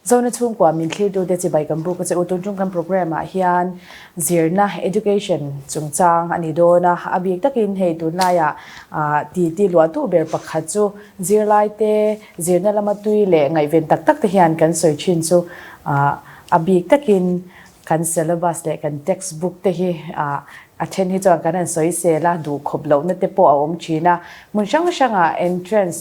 Zona chhungkua min thlirtute chibai kan buk a che u. Tun tum kan programme ah hian zirna, education, chungchang a ni dawn a. A bik takin hei tunlaiah titi luahtu ber pakhat chu zirlaite zirna lama tui leh ngaihven tak tak te hian kan sawi thin chu a bik takin kan syllabus leh kan textbook te hi a then hi chuan kan han sawi sel a, duh khawp lohna te pawh a awm thin a. Hmun hrang hrangah entrance,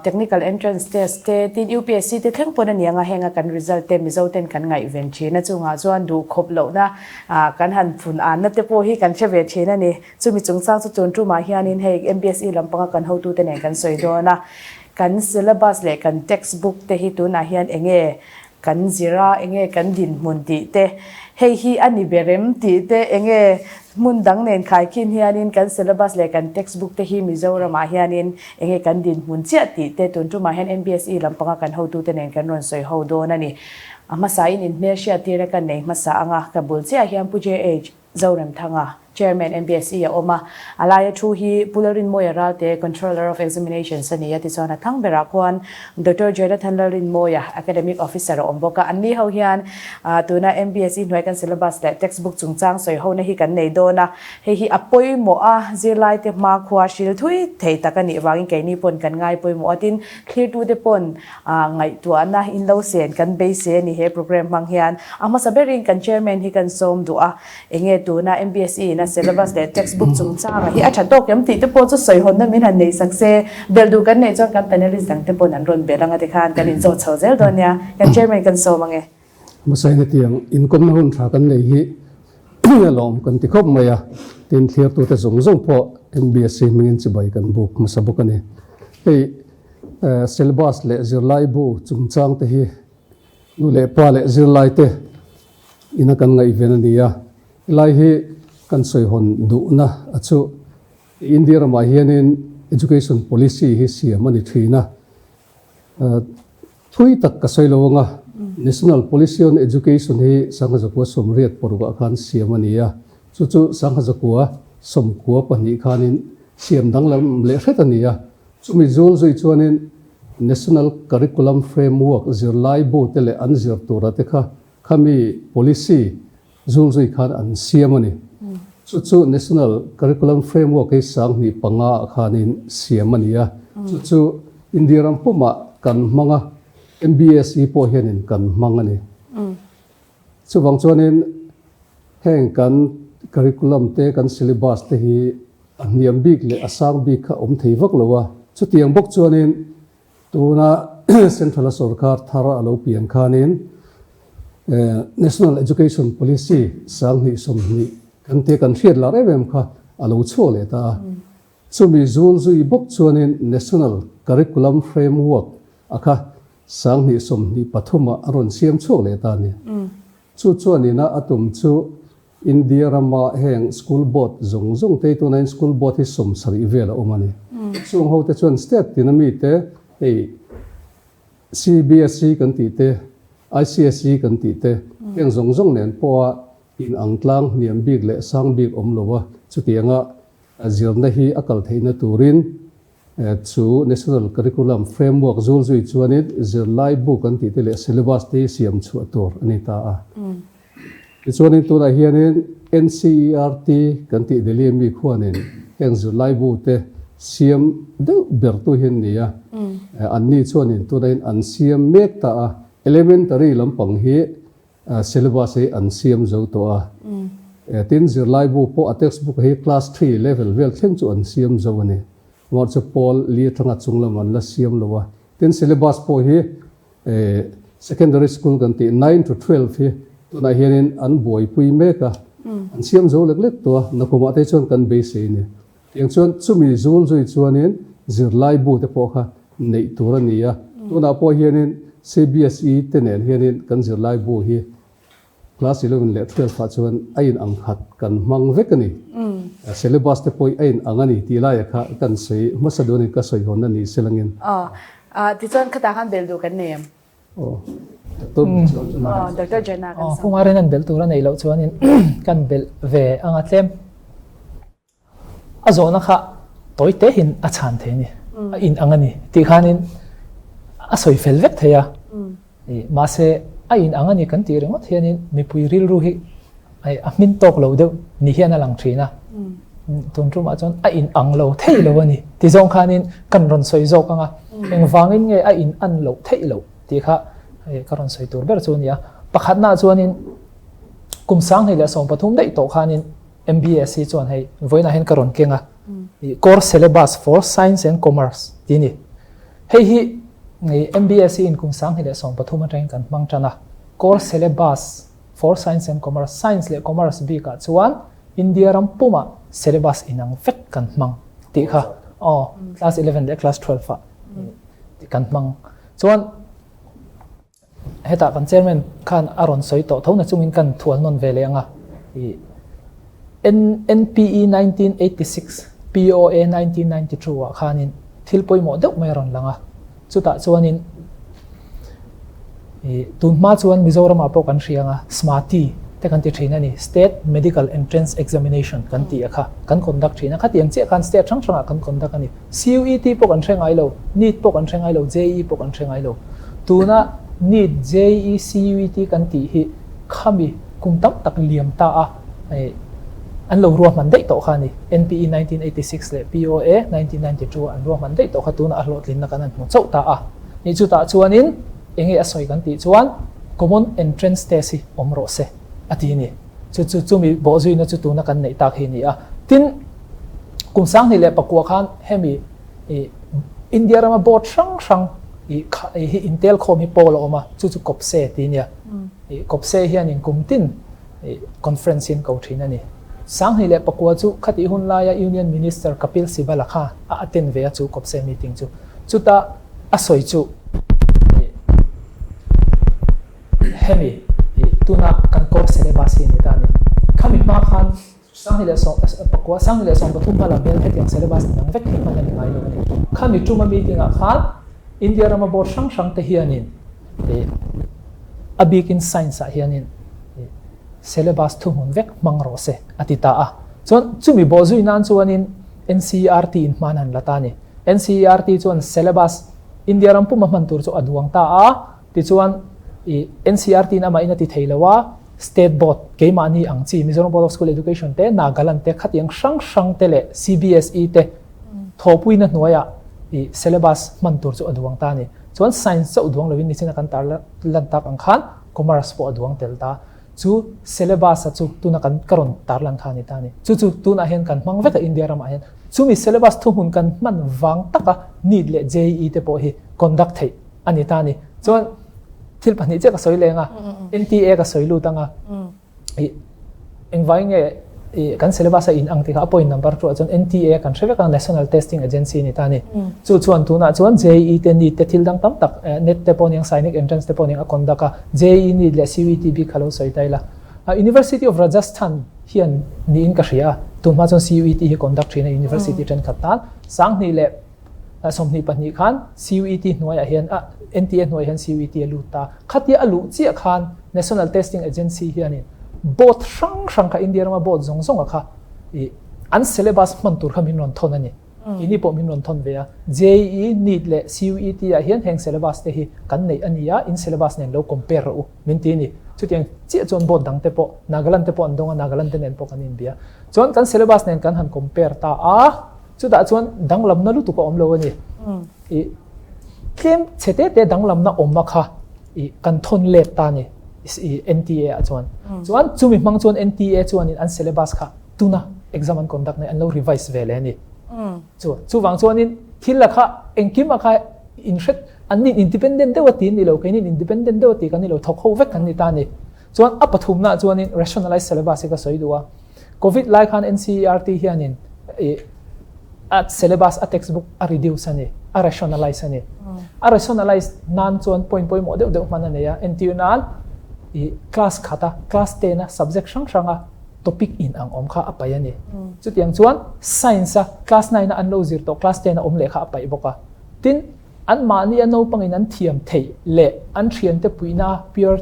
technical entrance test te, tin UPSC te thleng pawn a ni ang a, henga kan result te Mizo ten kan ngaihven thin a, chungah chuan duh khawp lohna kan han phun anna te pawh hi kan hre ve thin a ni. Chumi chungchang chu tun tumah hianin hei MBSE lampanga kan hotute nen kan sawi dawn a, kan syllabus leh kan textbook te hi tunah hian enge Kan zir a, enge kan dinhmun tih te, hei hi a ni ber em tih te, enge hmun dang nen khaikhin hianin kan syllabus leh kan textbook te hi Mizoramah hianin enge kan dinhmun chiah tih te tun tumah hian MBSE lampanga kan hotute nen kan rawn sawi ho dawn a ni. A hmasain inhmelhriattir a kan nei hmasa anga ka bul chiah hian Pu JH. Zoremthanga, Chairman MBSE a awm a, a laia thu hi Pu Lalrinmawia Ralte, Controller of Examinations a ni a, tichuan a thlang berah khuan Doctor Jonathan Lalrinmawia, Academic Officer a awm bawk a. Anni ho hian tuna MBSE hnuai kan syllabus leh textbook chungchang sawi hona hi kan nei dawn a, hei hi a pawimawh a, zirlaite hmakhua hril thui thei tak a nih vangin keini pawn kan ngai pawimawh a, tin thlirtute pawn Ngaihtuahna in lo sen kan beisei a ni he program hmang hian. A hmasa berin kan chairman hi kan sawm duh a, enge tuna MBSE in a syllabus leh textbook chungchanga hi a tha tawk em tih te pawh chu sawihawnna min han nei sak se, belh duh kan neih chuan kan panelist dang te pawn an rawn belh anga tikhan kan inzawt chho zel dawn nia. Kan chairman kan sawm ange. Hmasa in hetiang inkawmna hun tha kan nei hi a lawm kan ti khawp mai a, tin thlirtute zawng zawng pawh MBSE hmingin chibai kan buk hmasa bawk a ni. Hei Syllabus leh zirlai bu chungchang te hi nu leh pa leh zirlai te ina kan ngaihven a ni a, helai hi kan sawihawn duhna a chu India ramah hianin Education Policy hi siam a ni thin a, Thui tak ka sawi lo anga, National Policy on Education hi sangha zakua 80 parukah khan siam a ni a, chu chu sangha zakua 92 khanin siam danglam leh hret a ni a. Chumi zul zui chuanin National Curriculum Framework zirlai bu te leh an zir tura te kha khami policy zul zui khan an siam a ni. Chu chu National Curriculum Framework hi 2005 ah khanin siam a ni a. Chu chu India ram pumah kan hmang a, MBSE pawh hianin kan hmang a ni. Chuvang chuanin heng kan curriculum te, kan syllabus te hi a hniam bik leh a sang bik kha awm thei vak lo a. Chutiang bawk chuanin Tuna Central a sorkar thar a lo pian khanin National Education Policy 2020 kan tia kan hriat lar em em kha a lo chhuak leh ta a. Chumi zul zui bawk chuanin National Curriculum Framework a kha 2023 ah a rawn siam chhuak leh ta a ni. Chu chuanina a tum chu India rama heng school board zawng zawng te tunain school board hi 70 vel a awm a ni. Chung ho te chuan state tina mi te hei CBSE kan tih te, ICSE kan tih te heng zawng zawng nen pawha in ang tlang hniam bik leh sang bik awm lo a, chutianga zirna hi a kal theihna turin Chu National Curriculum Framework zul zui chuanin zirlai bu kan tih te leh syllabus te hi siam chhuah tur a ni ta a. Tichuanin tunah hianin NCERT kan tih Delhi ami khuanin heng zirlai bu te siam deuh ber tu hi an ni a. Anni chuanin tunahin an siam mek ta a. Elementary lampang hi Syllabus hi an siam zo tawh a, tin zirlaibu pawh a textbook hi class three level vel thleng chu an siam zo a ni. Amaherawhchu chu pawl li atanga chung lam an la siam lo a, tin syllabus pawh hi secondary school kan tih nine to 12 hi tunah hianin an buaipui mek a, an siam zo lek lek tawh a, nakumah te chuan kan beisei a ni. Tiang chuan chumi zul zui chuanin zirlaibu te pawh kha neih tur a ni a, tunah pawh hianin CBSE te nen hianin kan zirlaibu hi class 11 leh 12 ah chuan a in ang khat kan hmang vek a ni. Syllabus te pawh a in ang a ni tih laia kha kan sawi hmasa dunin ka sawi hawn a ni selangin. Aw, tichuan khatah khan bel duh kan nei em? Doctor Jana kan sawi. Hungarin an belh tur a neih loh chuanin kan belh ve anga tlem. A zawhna kha tawi te hin a chhan thei a ni, a in ang a ni tih khanin a sawi fel vek thei a. Mahse a in ang a ni kan tih ringawt hianin mipui rilru hi a hmin tawk lo deuh ni hian a lang thin a. Tun tumah chuan a in ang lo thei lo a ni ti zawng khanin kan rawn sawi zawk ang a. Engvangin nge a in an loh theih loh tih kha ka rawn sawi tur ber chu a ni a. Pakhatnaah chuanin kum 2013 daih tawh khanin MBSC chuan hei vawiinah hian ka rawn keng a. Core Syllabus for Science and Commerce tih a ni. Hei hi MBSC in kum 2013 atangin kan hmang tan a. Core Syllabus for Science and Commerce, Science leh Commerce bikah chuan India ram pumah syllabus inang vek kan hmang tih kha aw class 11 leh class 12 ah kan hmang. Chuan hetah kan chairman khan a rawn sawi tawh tho na chungin kan thual nawn ve leh ang a. NPE 1986, POA 1992 ah khanin thil pawimawh deuh mai a rawn lang a. Chutah chuanin tun hma chuan Mizoramah pawh kan hria ang a, SMATI te kan ti thin a ni, State Medical Entrance Examination kan tih a kha kan conduct thin a, khatiang chiah khan state hrang hrangah kan conduct a ni. CUET pawh kan hre ngai lo, NEET pawh kan hre ngai lo, JEE pawh kan hre ngai lo. Tuna NEET, JEE, CUET kan tih hi khami kum tam tak liam ta a an lo ruahman daih tawh kha a ni. NPE 1986 leh POA 1992 a an ruahman daih tawh kha tunah a hlawhtlinna kan han hmu chauh ta a. Ni chutah chuanin eng nge a sawi kan tih chuan Common Entrance Test hi awm rawh se a ti a ni. Chu chu chumi bawhzuina chu tuna kan neih tak hi a ni a. Tin, kum 2009 khan hemi India rama board hrang hrang hi intel khawm hi pawl a awm a, chu chu COPSE ti a nia. COPSE hianin kum tin conference hi an ko thin a ni. 2009 chu khatih hun laia Union Minister Kapil Sibal-a kha a attend ve a chu COPSE meeting chu. Chuta a sawi chu hemi tuna kan core syllabus hi a ni ta a ni. Khami hma khan 2019, 2013 hma lam hian hetiang syllabus inang vek hi hman a ni ngai lo a ni. Khami tuma meeting ah khan India rama board hrang hrang te hianin a bikin science ah hianin syllabus thuhmun vek hmang rawh se a ti ta a. Chuan chumi bawhzui nan chuanin NCERT in hman han la ta a ni. NCERT chuan syllabus India ram puma hman tur chu a duang ta a. Tichuan, i NCERT in amahin a ti thei lo a, State Board, keimahni ang chi, Mizoram Board of School Education te, Nagaland te, khatiang hrang hrang te leh CBSE te thawhpuina hnuaiah i syllabus hman tur chu a duang ta a ni. Chuan Science chauh duang loin nichina kan tar lan tak ang khan Commerce pawh a duang tel ta. Chu syllabus a chu tuna kan ka rawn tar lan kha a ni ta a ni. Chu chu tunah hian kan hmang vek a India ramah hian. Chumi syllabus thuhmun kan hman vang taka NEET leh JEE te pawh hi conduct theih a ni ta a ni. Chuan thil pahnih chiah ka sawi leng a, NTA ka sawi lut ang a, i engvai nge i kan syllabus a in ang tih kha a point number two ah chuan NTA kan hre vek a, National Testing Agency a ni ta a ni. Chu chuan tunah chuan JEE te NEET te thil dang tam tak NET te pawh niang Sainik Entrance te pawh niang a conduct a, JEE NEET leh CUET bik kha lo sawi ta ila. University of Rajasthan hian niin ka hria a, tunhma chuan CUET hi conduct thin a University thenkhat tan 2022 khan CUET hnuaiah hian a NTA hnuaiah hian CUET a lut ta. Khatia a luh chiah khan National Testing Agency hianin board hrang hrang kha India rama board zawng zawnga kha ih an syllabus hman tur kha min rawn thawn a ni. Keini pawh min rawn thawn ve a. JEE, NEET leh CUET ah hian heng syllabus te hi kan neih a ni a, in syllabus nen lo compare rawh u min ti a ni. Chutiang chiah chuan board dang te pawh Nagaland te pawh an dawng a, Nagaland te nen pawh kan inbia. Chuan kan syllabus nen kan han compare ta a. Chutah chuan danglamna lutuk a awm lo a ni. I tlem chhe te te danglamna awm a kha i kan thawn let ta a ni i NTA ah chuan. Chuan chumi hmang chuan NTA chuanin an syllabus kha tuna exam an conduct na hi an lo revise ve leh a ni. Chu chuvang chuanin thil a kha engkim a kha inhret an nin independent deuh a ti an ni lo, keinin independent deuh a ti kan ni lo, thawk ho vek kan ni ta a ni. Chuan a pathumnaah chuanin rationalize syllabus hi ka sawi duh a. Covid lai khan NCERT hianin a syllabus, a textbook a reduce a ni, a rationalize a ni. A rationalize nan chuan point pawimawh deuh deuh hman a nei a, entir nan i class khata, class tena subject hrang hranga topic in ang awm kha a paih a ni. Chutiang chuan science a class nine a an lo zir tawh class ten a awm leh kha a paih bawk a. Tin, Anmahni a naupangin an thiam theih leh an thiante puihna peer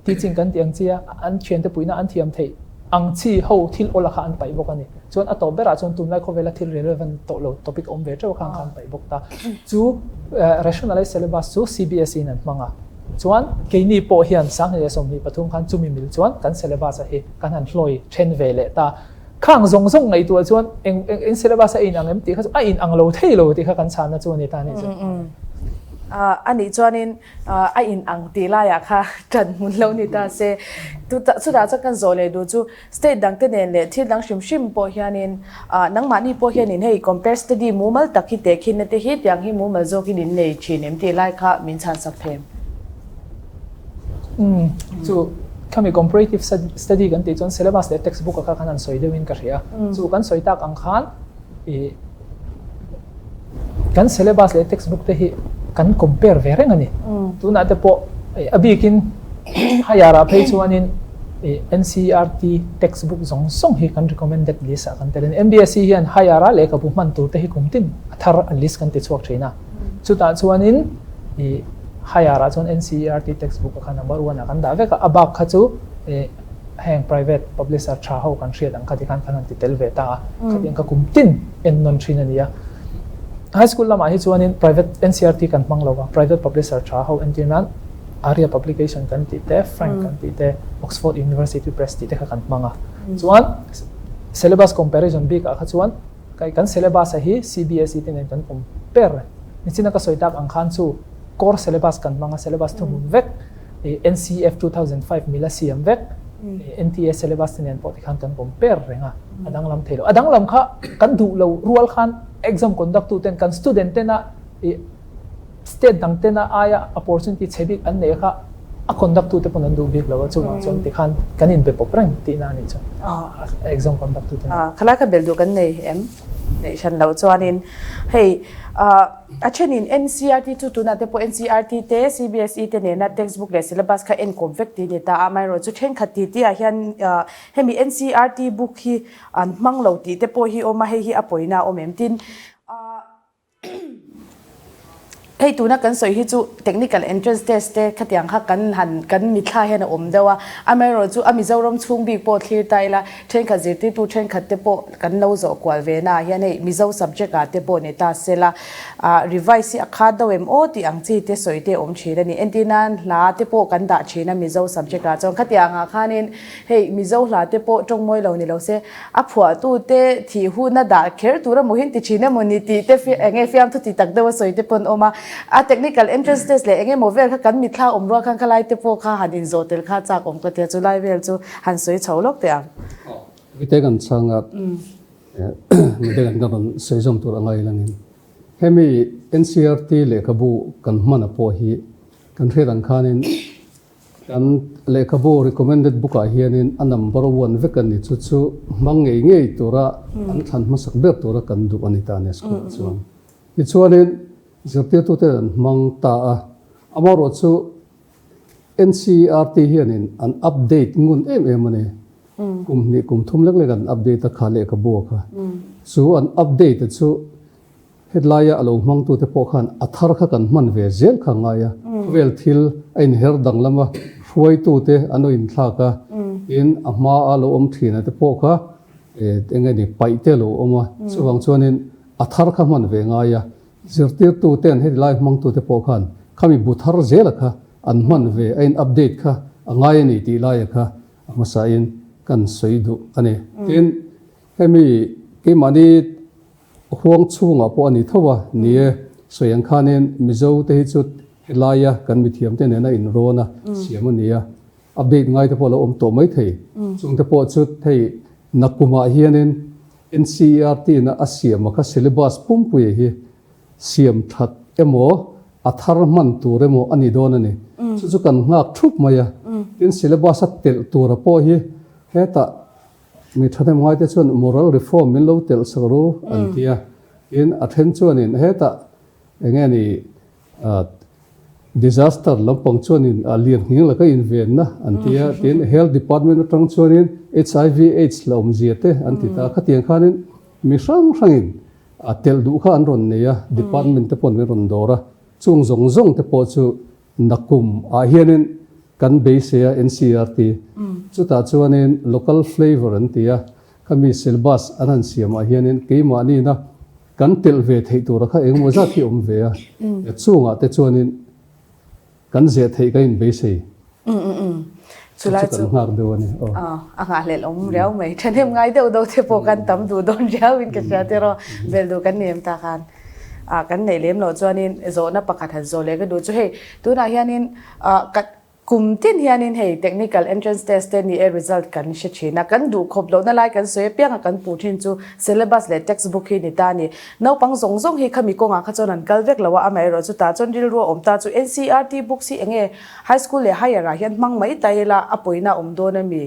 teaching kan tih ang chi a, an thiante puihna an thiam theih ang chi ho thil awla kha an paih bawk a ni. Chuan a tawp berah chuan tunlai khawvela thil relevant tawh lo topic awm ve teuh kha an paih bawk ta. Chu rationalized syllabus chu CBSE in an hmang a. Chuan keini pawh hian 2023 khan chumi mil chuan kan syllabus a hi kan han hlawi then ve leh ta. Khang zawng zawng ngaihtuah chuan eng eng syllabus a inang em tih kha chu a inang lo thei lo tih kha kan chhanna chu a ni ta a nih chu. A nih chuanin a inang tih laiah kha ṭan hmun lo ni ta se. Chutah chuan kan zawh leh duh chu State dangte nen leh thil dang hrim hrim pawh hianin nangmahni pawh hianin hei compare study mumal tak hi tehkhinna te hi tiang hi mumal zawkin in nei thin em tih lai kha min chhansak them. Umm chu khami comparative study kan tih chuan syllabus leh textbook a kha khan an sawi deuhin ka hria. Chu kan sawi tak ang khan ih Kan syllabus leh textbook te hi kan compare ve reng a ni. Tunah te pawh a bikin higher ah phei chuanin NCERT textbook zawng zawng hi kan recommended list ah kan tel a ni. MBSE hian higher a lehkhabu hman tur te hi kum tin a thar a list kan ti chhuak thin a. Chutah chuanin higher ah chuan NCERT textbook a kha number one ah kan dah vek a, a bak kha chu Heng private publisher tha ho kan hriat ang kha tikhan kan han ti tel ve ta a, khatiang kha kum tin en nawn thin a ni a. High school lamah hi chuanin private NCERT kan hmang lo va, private publisher tha ho entir nan Arya Publication kan tih te, Frank kan tih te, Oxford University Press tih te kha kan hmang a. Chuan syllabus comparison bikah kha chuan kan syllabus a hi CBSE te nen kan compare. Nichina ka sawi tak ang khan chu core syllabus kan hmang a, syllabus thuhmun vek. NCF 2005 mila siam vek NTA syllabus te nen pawh tikhan kan compare reng a, a danglam thei lo. A danglam kha kan duh lo rual khan exam conduct tu ten kan student tena state dang tena aia opportunity chhe bik an nei kha a conduct tu te pawn an duh bik lo a, chuvang chuan tikhan kan inbe pawp reng tihna a nih chu exam conduct tu te nen. Khalai kha bel duh kan nei em? Neih hran loh chuanin hei A thenin NCERT chu tunah te pawh NCERT te, CBSE te nena textbook leh syllabus kha enkawp vek tih a ni ta a, amaherawhchu chu thenkhat tih tihah hian hemi NCERT book hi an hmang lo tih te pawh hi awm a, hei hi a pawina a awm em? Tin, hei tuna kan sawi hi chu technical entrance test te khatiang kha kan han kan mithla hian a awm deuh a, amaherawhchu a Mizoram chhung bik pawh thlir ta ila Thenkhat zirtirtu thenkhat te pawh kan lo zawh kual ve naah hian hei Mizo subject ah te pawh ni ta se la, ah revise hi a khat deuh em aw tih ang chi te sawi te awm thin a ni. Entir nan hla te pawh kan dah thin a Mizo subject ah chuan khatiang ah khanin hei Mizo hla te pawh tawng mawi lo ni lo se a phuahtu te thih hun a dah kher tur emaw hin ti thin emaw ni tih te eng nge fiamthu ti tak deuh a sawi te pawn awm a, a technical entrance test leh eng emaw vel kha kan mitthla awm rual khan khalai te pawh kha han inzawh tel kha chak awm ka tia chu lai vel chu Han sawi chho lawk teh ang. Mite kan chhang a, mite kan rawn sawi zawm tur a ngai langin hemi NCERT lehkhabu kan hman a pawh hi kan hriat ang khanin kan lehkhabu recommended book ah hianin a number one vek a ni chu chu hmang ngei ngei tura an thlan hmasak ber tura kan duh a ni ta a ni school ah chuan. Tichuanin zirtirtute an hmang ta a, amaherawhchu NCERT hianin an update ngun em em a ni. Kum hnih kum thum lek lek an update a kha lehkhabu a kha. Chu an update a chu hetlaia a lo hmangtute pawh khan a thar kha kan hman ve zel kha a ngai a. Khawvel thil a inher danglam a, hruaitute an lo inthlak a, tin a hma a lo awm thin a te pawh kha eng nge ni paih te a lo awm a. Chuvang chuanin a thar kha hman ve ngai a. Zirtirtuten heti lai hmangtute pawh khan khami bu thar zela kha an hman ve a in update kha a ngai a ni tih laia kha a hmasain kan sawi duh a ni. Tin, hemi keimahni huang chhungah pawh a ni tho a, ni e, sawi ang khanin Mizo te hi chu helaia kan mithiamte nena inrawn a siam a ni a, update ngai te pawh a lo awm tawh mai thei. Chungte pawh chu hei nakumah hianin NCERT na a siam a kha syllabus pumpuia hi siam that emaw a thar hman tur emaw a ni dawn a ni. Chu chu kan nghak thup mai a. Tin syllabus a telh tura pawh hi hetah mi thahnem ngaite chuan moral reform min lo telh sak ru an ti a. Tin a then chuanin hetah enge ni Disaster lampang chuanin a lian nghing laka invenna an ti a, tin Health Department atang chuanin HIV AIDS la awmzia te an ti ta a, khatiang khanin mi hrang hrangin a telh duh kha an rawn nei a, Department te paw'n min rawn dawr a, chung zawng zawng te pawh chu nakum ah hianin kan beisei a NCERT chutah chuanin local flavour an ti a, khami syllabus an han siam ah hianin keimahni na Kan telh ve theih tura kha engemaw zat hi awm ve a, chungah te chuanin kan zeh theih kan inbeisei. Chu lai chu kan nghak deuh a ni. A nghahhlelh awm riau mai. Thahnem ngai deuh deuh te pawh kan tam duh dawn riau in ka hria tiraw. Bel duh kan nem ta khan kan neih lem loh chuanin zawhna pakhat han zawh leh ka duh chu hei tunah hianin ka kum tin hianin hei technical entrance test te ni e result kan hre thin a, kan duh khawp lohna lai kan sawi apianga kan puh thin chu syllabus leh textbook hi ni ta a ni. Naupang zawng zawng hi khami kawngah kha chuan an kal vek lo a, amaherawh chu tah chuan rilru a awm ta chu NCERT books hi enge High school leh higher ah hian hmang mai ta ila a pawina awm dawn a mi?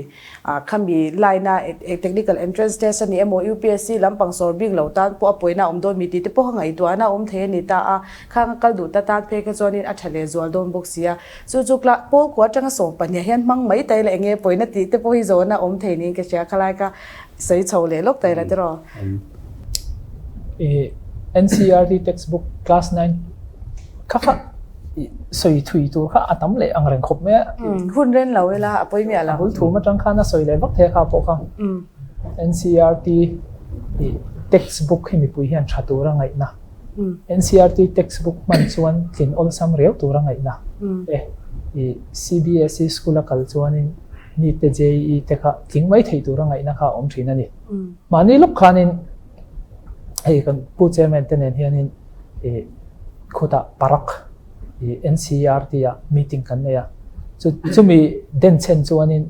Khami line a technical entrance test a ni emaw UPSC lampang sawr bik lo tan pawh a pawina awm dawn mi tih te pawh kha ngaihtuahna a awm thei a ni ta a, khang a kal duh ta tan phei kha chuanin a tha leh zual dawn bawk si a. Chu chu kla pawl kua atanga 12 ah hian hmang mai ta ila enge pawina tih te pawh hi zawhna awm thei niin ka hria khalai kha sawi chho leh lawk ta ila tiraw? NCERT textbook class 9 kha kha sawi thui tur kha a tam leh ang reng khawp mai a. Hun ren lo ila a pawi miah lo. A bul thum atang khan a sawi leh vak thei a kha pawh kha. NCERT textbook hi mipui hian tha tur a ngaihna. NCERT textbook hman chuan tlin awlsam riau tur a ngaihna. CBSE school a kal chuanin NEET te JEE te kha tling mai thei tur a ngaihna kha a awm thin a ni. Mahni lawk khanin hei kan Pu Chairman te nen hianin ih khutah parak ih NCERT ah meeting kan nei a, chu chumi denchhen chuanin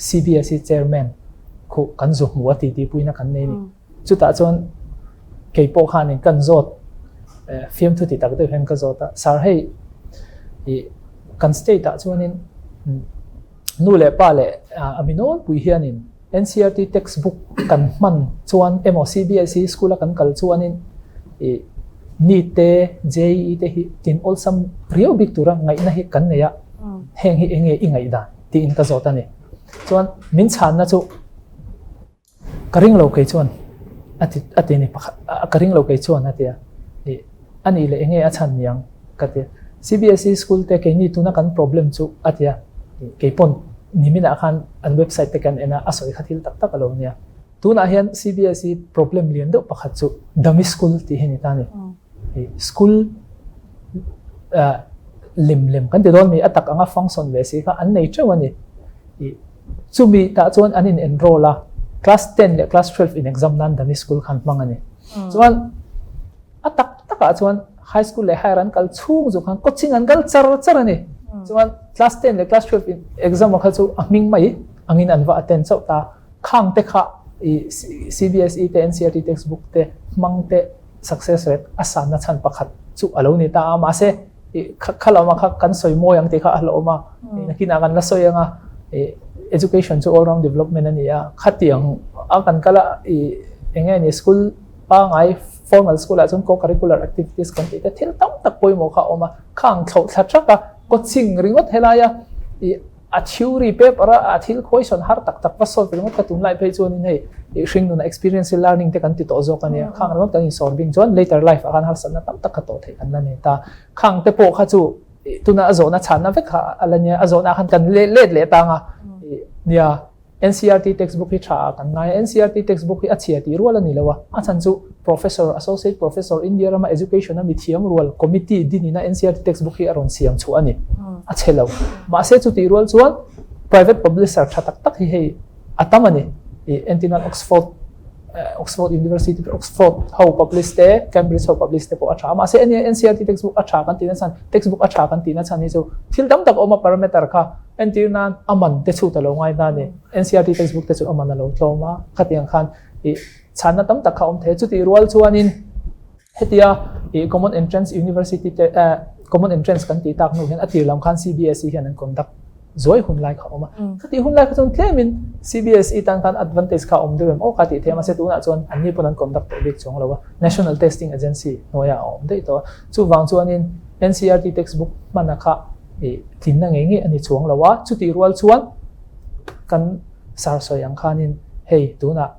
CBSE Chairman khuh kan zu hmu a titi puina kan nei a ni. Chutah chuan kei pawh khanin kan zawt fiamthu ti tak deuh hian ka zawt a, Sir hei ih kan state ah chuanin nu leh pa leh a mi nawlpui hianin NCERT textbook kan hman chuan emaw CBSE school a kan kal chuanin ih NEET te JEE te hi tin awlsam riau bik tura ngaihna hi kan nei a, heng hi enge i ngaihdan tiin ka zawt a ni. Chuan min chhanna chu ka ring lo kei chuan a ti a ti ni pakhat ka ring lo kei chuan a ti a, ih a nih leh enge a chhan niang ka ti a. CBSE school te keini tuna kan problem chu a ti a, kei pawn niminah khan an website te kan en a, a sawi kha thil tak tak a lo nia. Tunah hian CBSE problem lian deuh pakhat chu dummy school tih hi ni ta a ni. School lem lem kan ti dawn mi a tak anga function ve si kha an nei teuh a ni. Chumi tah chuan an in enroll a, class 10 leh class 12 in exam nan dummy school khan hmang a ni. Chuan A tak takah chuan high school leh higher an kal chhung chu khan coaching an kal char char a ni. Chuan class 10 leh class 12 in exam kha chu a hming mai angin an va attend chauh ta. Khang te kha i CBSE te NCERT textbook te hmang te success rate a sanna chhan pakhat chu a lo ni ta a. Mahse i kha lamah kha kan sawi mawi ang tih kha a hlauhawm a. Nakinah kan la sawi ang a i education chu all round development a ni a. Khatiang a kan kal a i eng nge ni school pangai Formal school ah chuan co-curricular activities kan tih te thil tam tak pawimawh kha a awm a, khang thlauh thla thak a, coaching ringawt helai a ih a theory paper a a thil question har tak tak va solve ringawt kha tunlai phei chuanin hei ih hringnuna experience learning te kan ti tawh zawk a nia, khang ringawt kan insawr bing chuan later life ah khan harsatna tam tak kha tawh theih kan la nei ta. Khang te pawh kha chu ih tuna a zawhna chhanna vek kha a la nia, a zawhna ah khan kan let let leh tang a ih nia. NCERT textbook hi tha ah kan ngai a, NCERT textbook hi a chhia tih rual a ni lo a, a chhan chu Professor, Associate Professor, India rama Education a mithiam rual Committee din ina NCERT textbook hi a rawn siam chhuah a ni, a chhe lo. Mahse chutih rual chuan private publisher tha tak tak hi hei a tam a ni, ih entirnan Oxford, Oxford University, Oxford ho publish te, Cambridge ho publish te pawh a tha a, mahse NCERT textbook a tha kan tihna chhan, textbook a tha kan tihna chhan hi chu thil tam tak a awm a, parameter kha Entir nan a man te chhut a lo ngai na a ni. NCERT textbook te chu a man a lo tlawm a, khatiang khan ih chhanna tam tak kha a awm thei a. Chutih rual chuanin hetia ih Common Entrance University te eh Common Entrance kan tih tak hnu hian a tir lam khan CBSE hian an conduct zuai hun lai kha a awm a. Khatih hun lai kha chuan tlemin CBSE tan khan advantage kha a awm deuh em aw kha tih theih a, mahse tunah chuan anni pawn an conduct tawh bik chuang lo a, National Testing Agency hnuaiah a awm daih tawh a. Chuvang chuanin NCERT textbook hmana kha ih tlinna ngei ngei a ni chuang lo a, chutih rual chuan kan sar sawi ang khanin hei tunah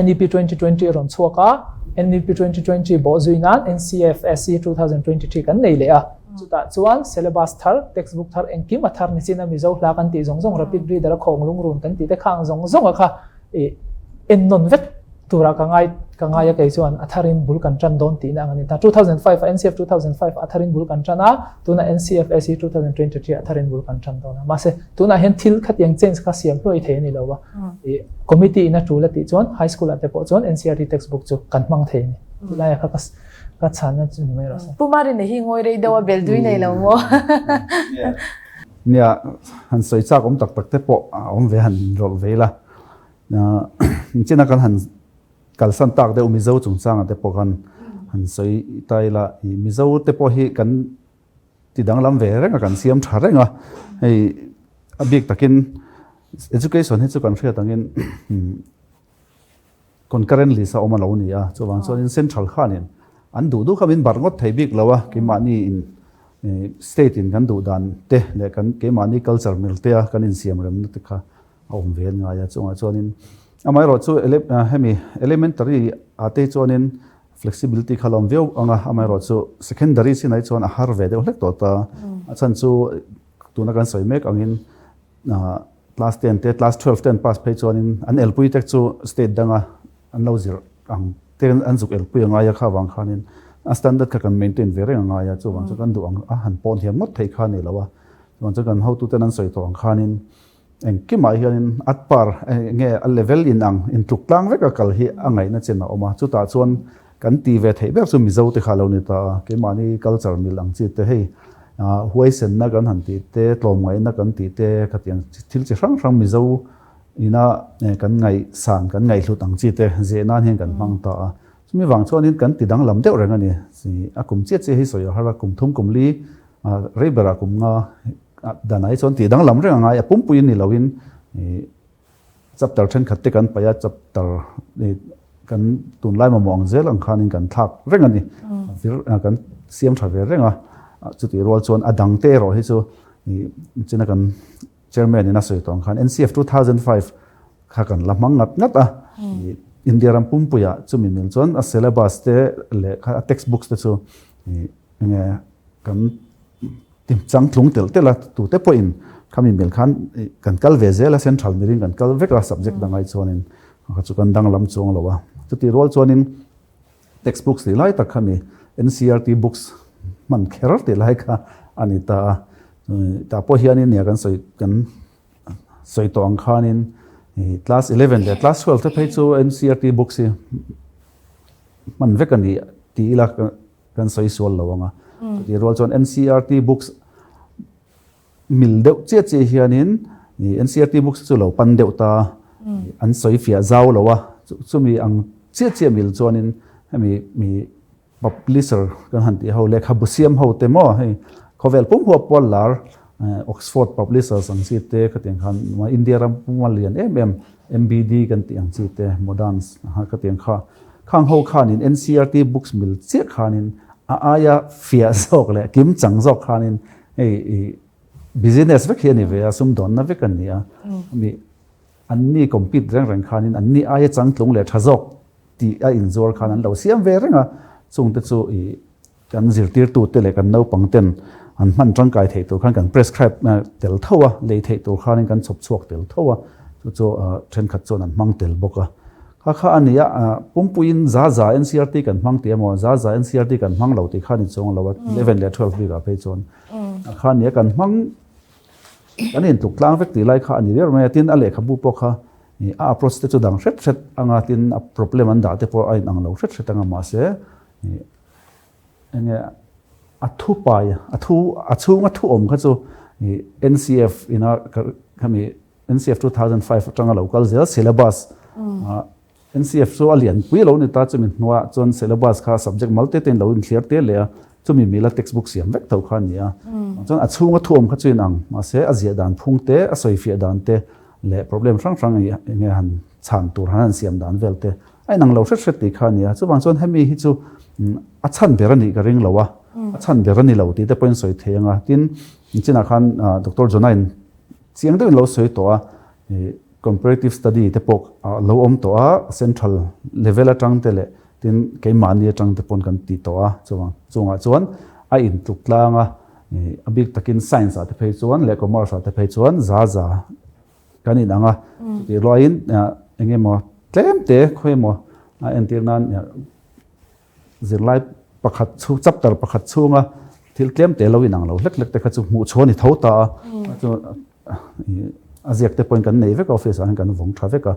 NEP 2020 a rawn chhuak a, NEP 2020 bawh zui nan NCFSE 2023 kan nei leh a, chutah chuan syllabus thar, textbook thar engkim a thar ni chin a Mizo hla kan tih zawng zawng rapid reader a khawng lungrun kan tih te khang zawng zawng a kha ih ennawn vek tura ka ngai. Ka ngai a kei chuan a tharin bul kan tan dawn tihna ang a ni ta. 2005 a NCF 2005 a tharin bul kan tan a, tunah NCFS hi 2023 a tharin bul kan tan dawn a. Mahse, tunah hian thil khatiang change kha siam hluai thei a ni lo a. Committee in a tul a tih chuan high school ah te pawh chuan NCERT textbook chu kan hmang thei a ni. Tilai ah kha ka ka chhanna chu ni mai rawh se. Pu Marina hi ngawi rei deuh a bel tui nei lo maw? Nia, han sawi chak awm tak tak te pawh a awm ve han rawlh ve ila. China kan han kalsan tak deuh Mizo chungchangah te pawh khan han sawi ta ila ih Mizo te pawh hi kan ti danglam ve reng a kan siam tha reng a hei a bik takin education hi chu kan hriat angin concurrent list a awm a lo ni a chuvang chuanin central khanin an duh duh kha min barh ngawt thei bik lo a keimahni in state in kan duh dan te leh kan keimahni culture mil te a kan insiam remna te kha a awm ve an ngai a chungah chuanin amaherawh chu hemi elementary ah te chuanin flexibility kha a lawm viau ang a amaherawh chu secondary chinah hi chuan a har ve deuh hlek tawh ta a chhan chu tuna kan sawi mek angin class ten te class 12 ten pass phei chuanin an elpui te chu state danga an lo zir ang te an zuk elpui a ngai a kha vang khanin a standard kha kan maintain ve reng a ngai a chuvang chu kan duh ang a han pawn thiam ngawt thei kha a ni lo a chuvang chu kan hotuten an sawi tawh ang khanin Engkimah hianin at par nge a level in ang intluk tlang vek a kal hi a ngaihna chen a awm a, chutah chuan kan ti ve theih ber chu Mizo te kha a lo ni ta a, keimahni culture mil ang chi te hei huaisenna kan han tih te, tlawmngaihna kan tih te khatiang thil chi hrang hrang Mizo ina kan ngaihsan kan ngaihhlut ang chi te zeh nan hian kan hmang ta a, chumi vang chuanin kan ti danglam deuh reng a ni, a kum chiah chiah hi sawi a har a, kum thum kum li rei berah kum nga Dan ai chuan tih danglam reng a ngai a, pumpui ni loin chapter thenkhat te kan paih a, chapter kan tunlai mamawh ang zel ang khanin kan thlak reng a ni, kan siam tha ve reng a, chutih rual chuan a dang te erawh hi chu china kan chairman in a sawi tawh ang khan NCF 2005 kha kan la hmang ngat ngat a, India ram pumpuiah chumi mil chuan a syllabus te leh a textbooks te chu Enge kan ti changtlung telh telh a, tute pawhin khami mil khan kan kal ve zel a, central mirin kan kal vek a subject dang ai chuanin kha chu kan danglam chuang lo a. Chutih rual chuanin textbooks tih lai tak khami NCERT books hman kher tih lai kha a ni ta a. Tah pawh hianin nia kan sawi kan sawi tawh ang khanin class 11 leh class 12 te phei chu NCERT books hi hman vek a ni tih ila Kan sawi sual lo ang a. Chutih rual chuan NCERT books mil deuh chiah chiah hianin NCERT books chu lo pan deuh ta an sawi fiah zau lo a. Chumi ang chiah chiah mil chuanin hemi mi publisher kan han tih ho lehkhabu siam ho te maw hei khawvel pum huap pual lar Oxford publishers ang chi te khatiang khan India ram puma lian em em MBD kan tih ang chi te Moderns khatiang kha Khang ho khanin NCERT books mil chiah khanin a aia fiah zawk leh kim chang zawk khanin hei i business vek hi a ni ve a, sumdawnna vek a ni a. Mi anni compete reng reng khanin anni aia changtlung leh tha zawk tih a inzuar khan an lo siam ve reng a, chungte chu i Kan zirtirtute leh kan naupang ten an hman tangkai theih tur khan kan prescribe tel tho a, lei theih tur khanin kan chhawp chhuak tel tho a, chu chu thenkhat chuan an hmang tel bawk a. Kha kha a ni a, pumpuiin za za NCERT kan hmang tih emaw, za za NCERT kan hmang lo tih kha ni chuang lo a, 11 leh 12 bikah phei chuan a kha a ni a, kan hmang kan intluk tlang vek tih lai kha a ni ber mai a, tin a lehkhabu pawh kha a approach te chu dang hret hret anga tin a problem an dah te pawh a inang lo hret hret anga mahse Enge a thu pai a thu a chhunga thu awm kha chu NCF ina khami NCF 2005 atanga lo kal zel syllabus NCF chu a lian pui lo ni ta chumi hnuah chuan syllabus kha subject mal te ten lo inthliar te leh a chumi mila textbook siam vek tho kha a ni a chuan a chhunga thu awm kha chu inang mahse a ziah dan phung te a sawifiah dan te leh problem hrang hrang enge han chhan tur han han siam dan vel te A inang lo hret hret tih kha a ni a, chuvang chuan hemi hi chu a chhan ber a nih ka ring lo a, a chhan ber a ni lo tih te pawhin sawi thei ang a, tin chinah khan Doctor Jonain chiang deuhin lo sawi tawh a, comparative study te pawh lo awm tawh a, central level atang te leh tin keimahni atang te pawn kan ti tawh a, chuvang chungah chuan a intluk tlang a, a bik takin science ah te phei chuan leh commerce ah te phei chuan za za Kan inang a, chutih ruaiin eng emaw tlem te khawi emaw Entir nan zirlai pakhat chhung chapter pakhat chhunga thil tlem te lo inang lo hlek hlek te kha chu hmuh chhuah a ni tho ta a. Chu a ziak te pawhin kan nei vek a office ah hian kan vawng tha vek a.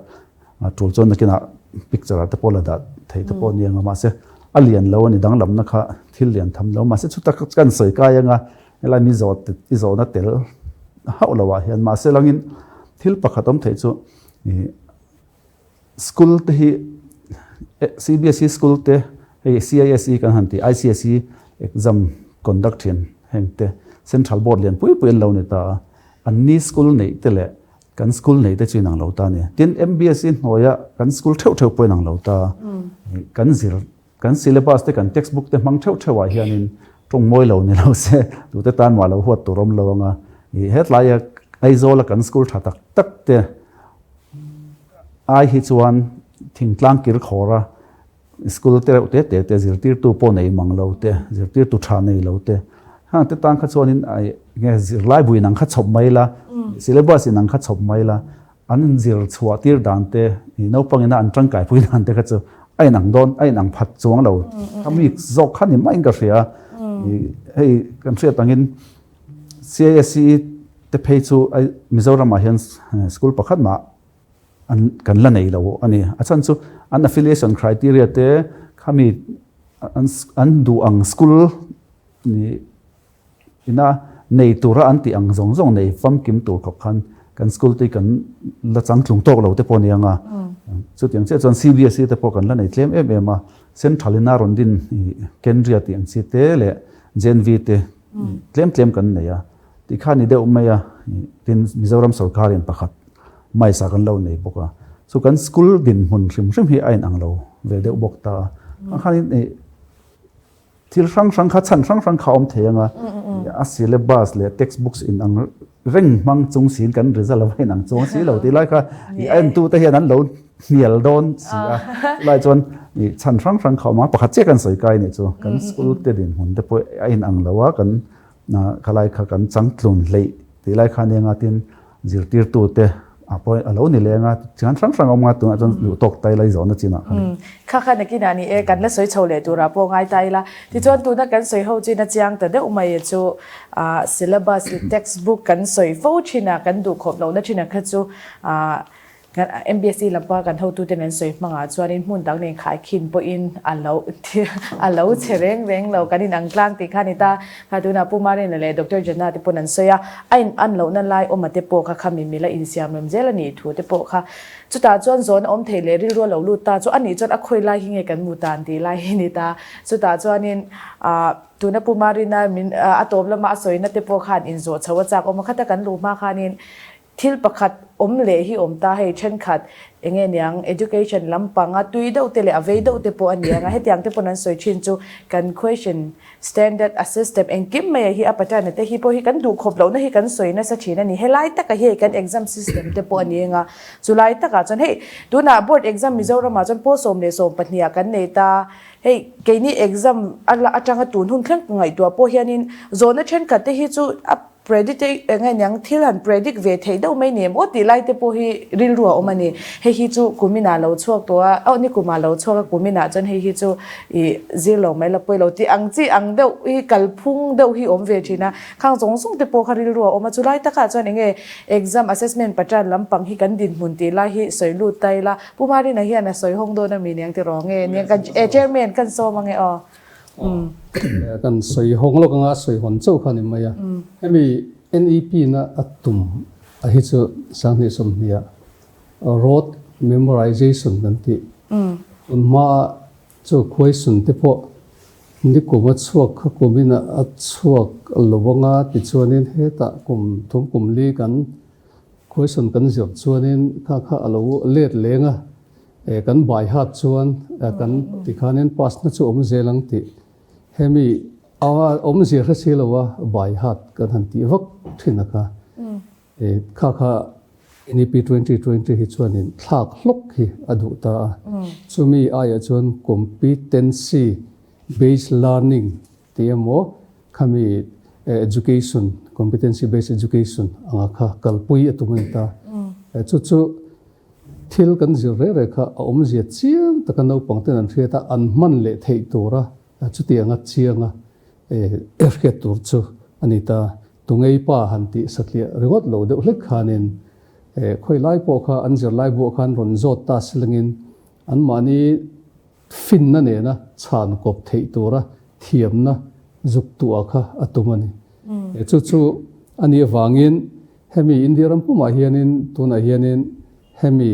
Tul chuan nakinah picture ah te pawh la dah thei te pawh a ni ang a mahse a lian lo a ni danglamna kha thil lian tham lo mahse chutak kan sawi kai anga helai mi zawh i zawhna tel hauh lo ah hian mahse langin thil pakhat awm theih chu ih school te hi CBSE school te hei CISE kan han tih ICSE exam conduct thin heng te central board lian pui pui an lo ni ta a an ni school neih te leh Kan school nei te chu inang lo ta a ni. Tin, MBSE hnuaia kan school theuh theuh pawh inang lo ta. Kan zir, kan syllabus te, kan textbook te hmang theuh theuhah hianin tawng mawi lo ni lo se, tute tan mah lo huat tur awm lo anga. Hetlaia Aizawla kan school tha tak tak te ai hi chuan thingtlang kir khawra School te reuh te te te zirtirtu pawh nei mang lo te, zirtirtu tha nei lo te, hang te tan kha chuanin ai nge zirlai buin ang kha chhawp mai la, syllabus in ang kha chhawp mai la, an inzir chhuah tir dan te, naupang ina an tangkai pui dan te kha chu a inang dawn, a inang phat chuang lo. Kha mi zawk kha ni maiin ka hria. Hei kan hriat angin CISCE te phei chu Mizoramah hian school pakhat mah an kan la nei lo a ni. A chhan chu an affiliation criteria te khami an an duh ang school ni ina nei tura an tih ang zawng zawng nei famkim tur khawp khan kan school te kan la changtlung tawk lo te pawh a ni ang a. Chutiang chiah chuan CBSE te pawh kan la nei tlem em em a. Central ina rawn din Kendriya tih ang chi te leh JNV te tlem tlem kan nei a. Tih kha ni deuh mai a, tin Mizoram sorkarin pakhat maisa kan lo nei bawk a, chu kan school dinhmun hrim hrim hi a inang lo ve deuh bawk ta a, ang khanin ih thil hrang hrang kha chhan hrang hrang kha a awm thei ang a, a syllabus leh textbooks inang reng hmang chung siin kan result a va inang chuang si lo tih lai kha ih a entute hian an lo hnial dawn si a, chulai chuan ih chhan hrang hrang kha a awm a, pakhat chiah kan sawi kai nih chu kan school te dinhmun te pawh a inang lo a, kan Khalai kha kan changtlun hleih tih lai kha nia ngatin zirtirtute a pawh a lo ni leng a, thian hrang hrang a awm a, tunah chuan duh tawk tai lai zawhna chinah khan. Kha kha nakinah ni e, kan la sawi chho leh turah pawh ngai ta ila. Tichuan tuna kan sawi ho chin a chiang ta deuh mai chu syllabus leh textbook kan sawi fo thin a, kan duh khawp lohna thin ang kha chu MBSE lampa kan hotuten an sawi hmangah chuanin hmun dang nen khaikhin pawhin a lo a lo che reng reng lo kan inang tlang tih kha a ni ta. Kha tunah Pu Marina leh Doctor Jana te pawn an sawi a, a in an lohna lai awma te pawh kha kha mimil a insiam rem zel a nih thu te pawh kha chutah chuan zawn a awm thei leh rilru a lo lut ta chu a nih chuan a khawi lai hi nge kan mu tan tih lai hi a ni ta. Chutah chuanin ah tuna Pu Marina min a tawp lama a sawina te pawh khan inzawh chho a chak awm a, khata kan luh hma khanin Thil pakhat awm leh hi awm ta hei thenkhat enge niang education lampanga tui deuh te leh a vei deuh te pawh a ni ang a, hetiang te pawn an sawi thin chu kan question standard a system engkim mai a hi a pattern te hi pawh hi kan duh khawp lohna hi kan sawi nasa thin a ni. Helai taka hi hei kan exam system te pawh a ni ang a, chulai takah chuan hei tunah board exam Mizoramah chuan pawl 14 ah kan nei ta, hei keini exam a atanga tun hun thleng ngaihtuah pawh hianin zawhna thenkhat te hi chu a Predict eng nge niang thil han predict ve theih deuh mai ni em aw tih lai te pawh hi rilru a awm a ni. Hei hi chu kuminah lo chhuak tawh a, aw ni kumah lo chhuak a kuminah chuan hei hi chu ih zir lo mai la pawi lo tih ang chi ang deuh hi kalphung deuh hi awm ve thin a. Khang zawng zawng te pawh kha rilru a awm a, chulai takah chuan eng nge exam assessment pattern lampang hi kan dinhmun tih lai hi sawi lut ta ila. Pu Marina hian a sawi hawng dawn a mi niang tiraw nge niang kan chairman kan sawm ange aw. Kan sawi hawng lawk anga sawi hawn chauh kha a ni mai a. Hemi NEP na a tum a hi chu 2020 ah rote memorization kan tih. Tun hmaa chu question te pawh nikum a chhuak kha kumin a chhuak lo anga tichuanin hetah kum thum kum li kan question kan zir chuanin kha kha a lo let leng a. Kan bai hat chuan kan tikhanin pass na chu awm zel ang tih hemi a awmzia hre si lo a bai hat kan han tih vak thin a kha. Kha kha NEP 2020 hi chuanin thlak hlawk hi a duh ta a. Chumi aiah chuan competency based learning tih emaw khami education competency based education anga kha kalpui a tum a ni ta. Chu chu Thil kan zir reh reh kha a awmzia chiang taka naupangten an hriat a, an hman leh theih tura chutianga chianga hriat tur chu a ni ta. Tungei pa han tih satliah ringawt lo deuh hlek khanin khawi lai pawh kha an zirlai buah khan rawn zawt ta silangin anmahni finna nena chhan kawp theih tura thiamna zuk tuah kha a tum a ni. Chu chu a nih avangin hemi India ram pumah hianin tunah hianin hemi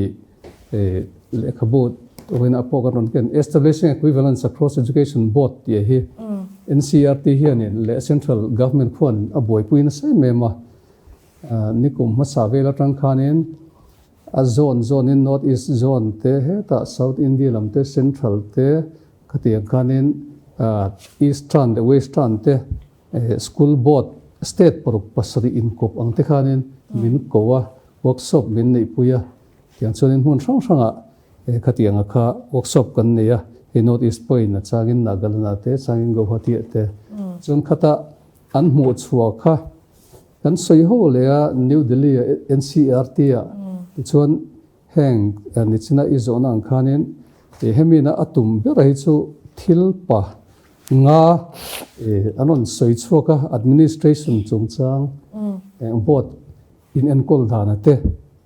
lehkhabu turin a pawh kan rawn ken Establishing Equivalence Across Education Board tih hi NCERT hianin leh Central Government khuanin a buaipui nasa em em a. Nikum hmasa vel atang khanin A zone zone in North East zone te hetah South India lam te Central te khatiang khanin Eastern leh Western te School Board State paruk pasarih inkawp ang te khanin min ko a, workshop min neihpui a, tiang chuanin hmun hrang hrangah khatianga kha workshop kan nei a, hei North East pawhin a changin Nagaland ah te changin Guwahati ah te chuan khata an hmuhchhuah kha Kan sawi ho leh a New Delhi a NCERT ah tichuan heng nichina i zawhna ang khanin hemi na a tum ber hi chu thil pa nga an rawn sawi chhuak a administration chungchang eng board in enkawl dana te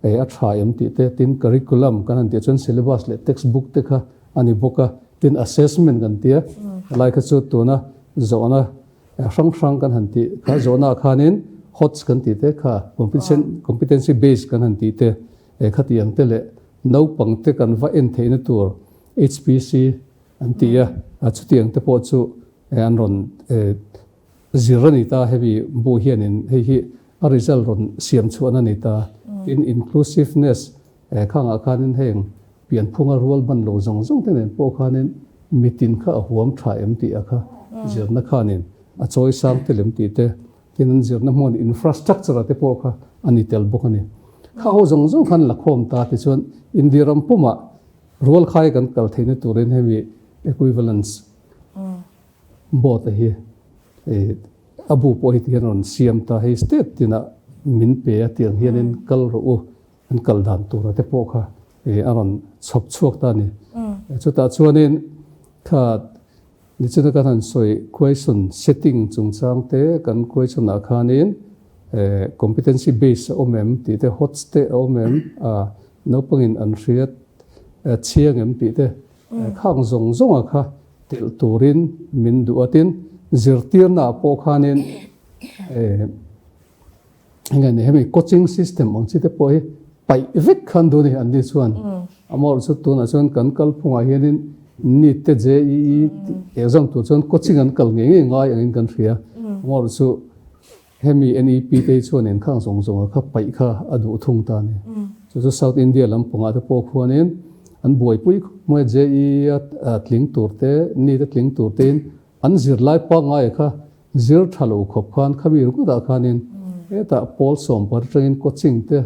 a tha em tih te tin curriculum kan han tih chuan syllabus leh textbook te kha a ni bawk a tin assessment kan tia helai kha chu tuna zawhna Hrang hrang kan han tih kha zawhnaah khanin HOTS kan tih te kha competency based kan han tih te khati ang te leh naupang te kan va en theihna tur HPC an ti a, chuti ang te pawh chu an rawn zir a ni ta hemi bu hianin hei hi a result rawn siam chhuahna a ni ta. Tin inclusiveness khangah khanin heng Pianphunga rual ban lo zawng zawng te nen pawh khanin mitin kha a huam tha em tih a kha zirna khanin a chawi sang tel em tih te, tin an zirna hmun infrastructure a te pawh kha a ni tel bawk a ni. Kha ho zawng zawng khan la khawm ta tichuan India ram pumah rual khai kan kal theihna turin hemi equivalence board a hi a bu pawh hi tihian rawn siam ta hei state tinah min pe a tiang hianin kal rawh u. An kal dan tura te pawh kha a rawn chhawp chhuak ta a ni. Chutah chuanin kha nichina kan han sawi question setting chungchang te kan question ah khanin competency base a awm em tih te HOTS te a awm em naupangin an hriat chiang em tih te khang zawng zawnga kha telh turin min duh a tin zirtirna ah pawh khanin Enge ni hemi coaching system ang chi te pawh hi paih vek khan duh a ni an ni chuan amaherawh chu tunah chuan kan kalphungah hianin NEET te JEE exam tur chuan coaching an kal ngei ngei ngai angin kan hria amaherawh chu hemi NEP te hi chuan inkhang zawng zawng a kha paih kha a duh thung ta a ni chu chu South India lampangah te pawh khuanin an buaipui khawp mai a JEE a tling tur te NEET a tling tur tein an zirlai pangngai kha Zir tha lo khawp khan khami ringawtah khanin hetah pawl sawmpar atangin coaching te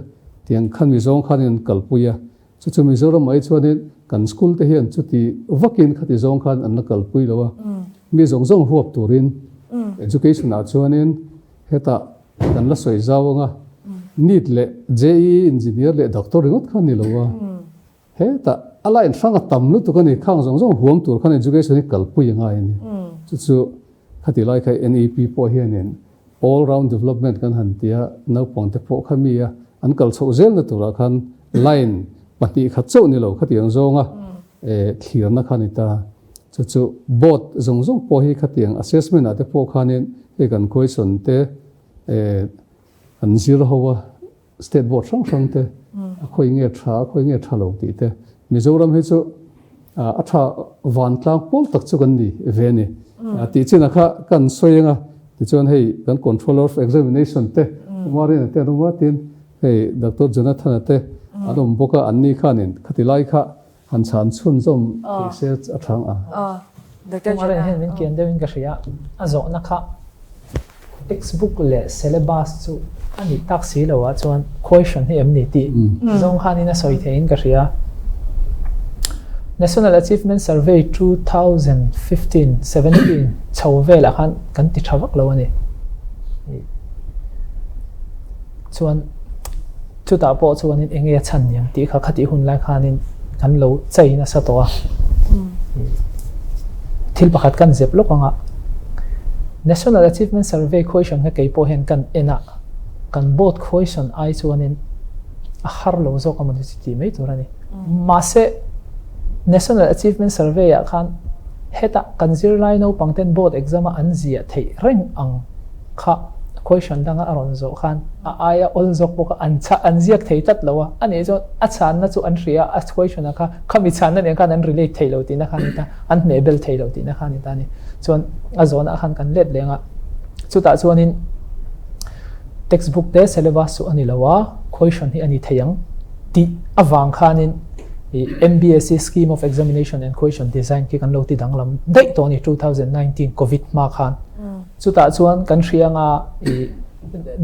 tiang khan Mizoram khanin an kalpui a, chu chu Mizoram mai chuanin kan school te hian chuti vakin khati zawng khan an la kalpui lo a, mi zawng zawng huap turin education ah chuanin hetah kan la sawi zau anga NEET leh JEE engineer leh doctor ringawt khan ni lo a. Hetah a line hrang a tam lutuk a ni, khang zawng zawng huam tur khan education hi kalpui a ngai a ni. Chu chu khati lai kha NEP pawh hianin all round development kan han ti a, naupangte pawh kha mi a an kal chhoh zelna turah khan line pahnih khat chauh ni lo khatiang zawnga thlirna kha a ni ta. Chu chu board zawng zawng pawh hi khatiang assessment ah te pawh khanin hei kan question te an zir ho a, State board hrang hrang te a khawi nge tha a khawi nge tha lo tih te Mizoram hi chu a tha vantlang pawl tak chu kan ni ve a ni tih chin a kha kan sawi anga tichuan hei kan controller of examination te Kumarina te an awm a tin hei Doctor Jonathan-a te an awm bawk a an ni khanin khati lai kha han chhan chhunzawm thei se a tha ang a. Kumarina hian min kian deuhin ka hria a zawhna kha Textbook leh syllabus chu a nih tak si lo ah chuan question hi em ni tih zawng khanin a sawi theihin ka hria. National Achievement Survey 2015, 17 chho velah khan kan ti tha vak lo a ni. Chuan chutah pawh chuanin eng nge a chhan niang tih kha khatih hun lai khanin kan lo chei nasa tawh a. Thil pakhat kan zep lawk anga National Achievement Survey question kha kei pawh hian kan en a, kan board question ai chuanin a har lo zawk a mawni chu tih mai tur a ni. Mahse, National Achievement Survey ah khan hetah kan zirlai naupang ten board exam a an ziah theih reng ang kha question danga a rawn zawh khan a aia awl zawk bawk a, an chah an ziak thei tlat lo a, a nih chuan a chhanna chu an hria a, a question ah kha khami chhanna nen khan an relate thei lo tihna kha a ni ta, an hmehbel thei lo tihna kha a ni ta a ni. Chuan a zawhna ah khan kan let leng a, chutah chuanin textbook te syllabus chu a ni lo a, question hi a ni thei ang tih avang khanin i MBSE Scheme of Examination and Question Design khi kan lo ti danglam daih tawh a ni 2019 Covid hma khan. Chutah chuan kan hria anga i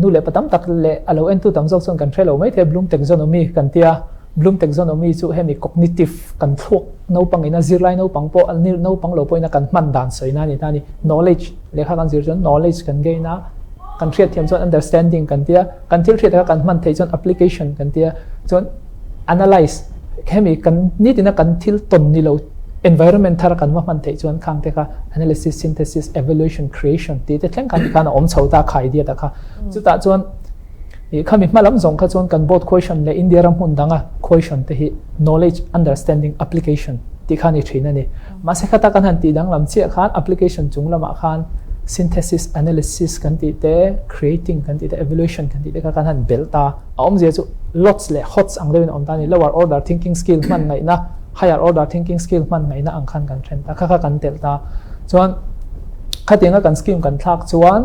nu leh pa tam tak leh a lo entu tam zawk chuan kan hre lo mai thei a, Bloom Taxonomy kan tia, Bloom Taxonomy chu hemi cognitive kan thluak naupang ina zirlai naupang pawh naupang lo pawh ina kan hman dan sawina a ni ta a ni. Knowledge lehkha kan zir chuan knowledge kan gain a, kan hriatthiam chuan understanding kan tia, kan thil hriat kha kan hman theih chuan application kan tia, chuan analyse hemi kan nitina kan thil tawn ni lo environment thar kan va hman theih chuan khang te kha analysis, synthesis, evaluation, creation tih te thleng khan tikhan a awm chho ta khai diat a kha. Chutah chuan ih khami hma lam zawng kha chuan kan board question leh India ram hmun danga question te hi knowledge, understanding, application tih kha a ni thin a ni. Mahse khata kan han tih danglam chiah khan application chung lamah khan synthesis, analysis kan tih te, creating kan tih te, evaluation kan tih te kha kan han belh ta. A awmzia chu LOTS leh HOTS ang deuhin a awm ta a ni. Lower order thinking skill hman ngaihna, higher order thinking skill hman ngaihna ang khan kan then ta. Kha kha kan telh ta. Chuan khatianga kan scheme kan thlak chuan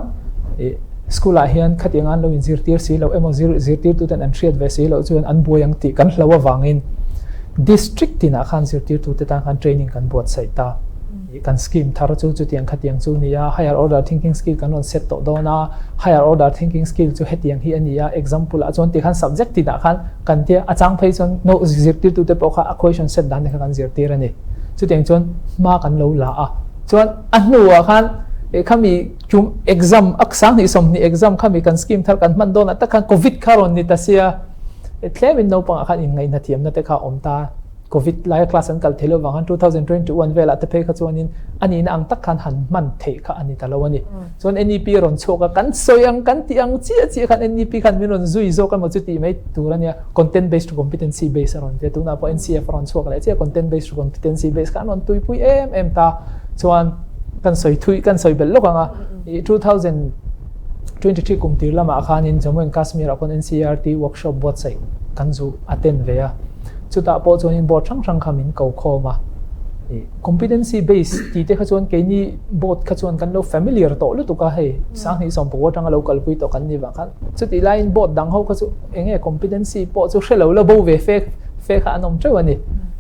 ih school ah hian khatianga an lo inzirtir si loh emaw zir zirtirtuten an hriat ve si loh chuan an buai ang tih kan hlo avangin district tinah khan zirtirtute tan khan training kan buatsaih ta. Kan scheme thar chu chutiang khatiang chu a ni a, higher order thinking skill kan rawn set tawh dawn a, higher order thinking skill chu hetiang hi a ni a, example ah chuan tikhan subject tinah khan kan tia a chang phei chuan no zirtirtute pawh kha a question set dan te kha kan zirtir a ni. Chutiang chuan hma kan lo la a, chuan a hnuah khan khami tum exam a sanghnih 20 exam khami kan scheme thar kan hman dawnah tak khan covid kha rawn ni ta sia, tlemin naupangah khan inngaihna thiamna te kha a awm ta. Covid laia class an kal thei lo vang khan 2021 velah te phei kha chuanin a nihna ang tak khan han hman theih kha a ni ta lo a ni. Chuan NEP a rawn chhuak a, kan sawi ang, kan tih ang chiah chiah khan NEP khan min rawn zui zawk emaw chu tih mai tur a nia. Content based to competency based a rawn ti a, tunah pawh NCF a rawn chhuak leh chiah, content based to competency based kha an rawn tuipui em em ta. Chuan kan sawi thui, kan sawi belh lawk ang a, ih 2023 kum tir lamah khanin Jammu and Kashmir ah khawn NCERT workshop buatsaih kan zu attend ve a. Chutah pawh chuanin board hrang hrang kha min ko khawm a, ih competency base tih te kha chuan keini board kha chuan kan lo familiar tawh lutuk a, hei 2019 atanga lo kalpui tawh kan ni vang khan chutih laiin board dang ho kha chu eng nge competency pawh chu hre lo la bo ve fe fe kha an awm teuh a ni.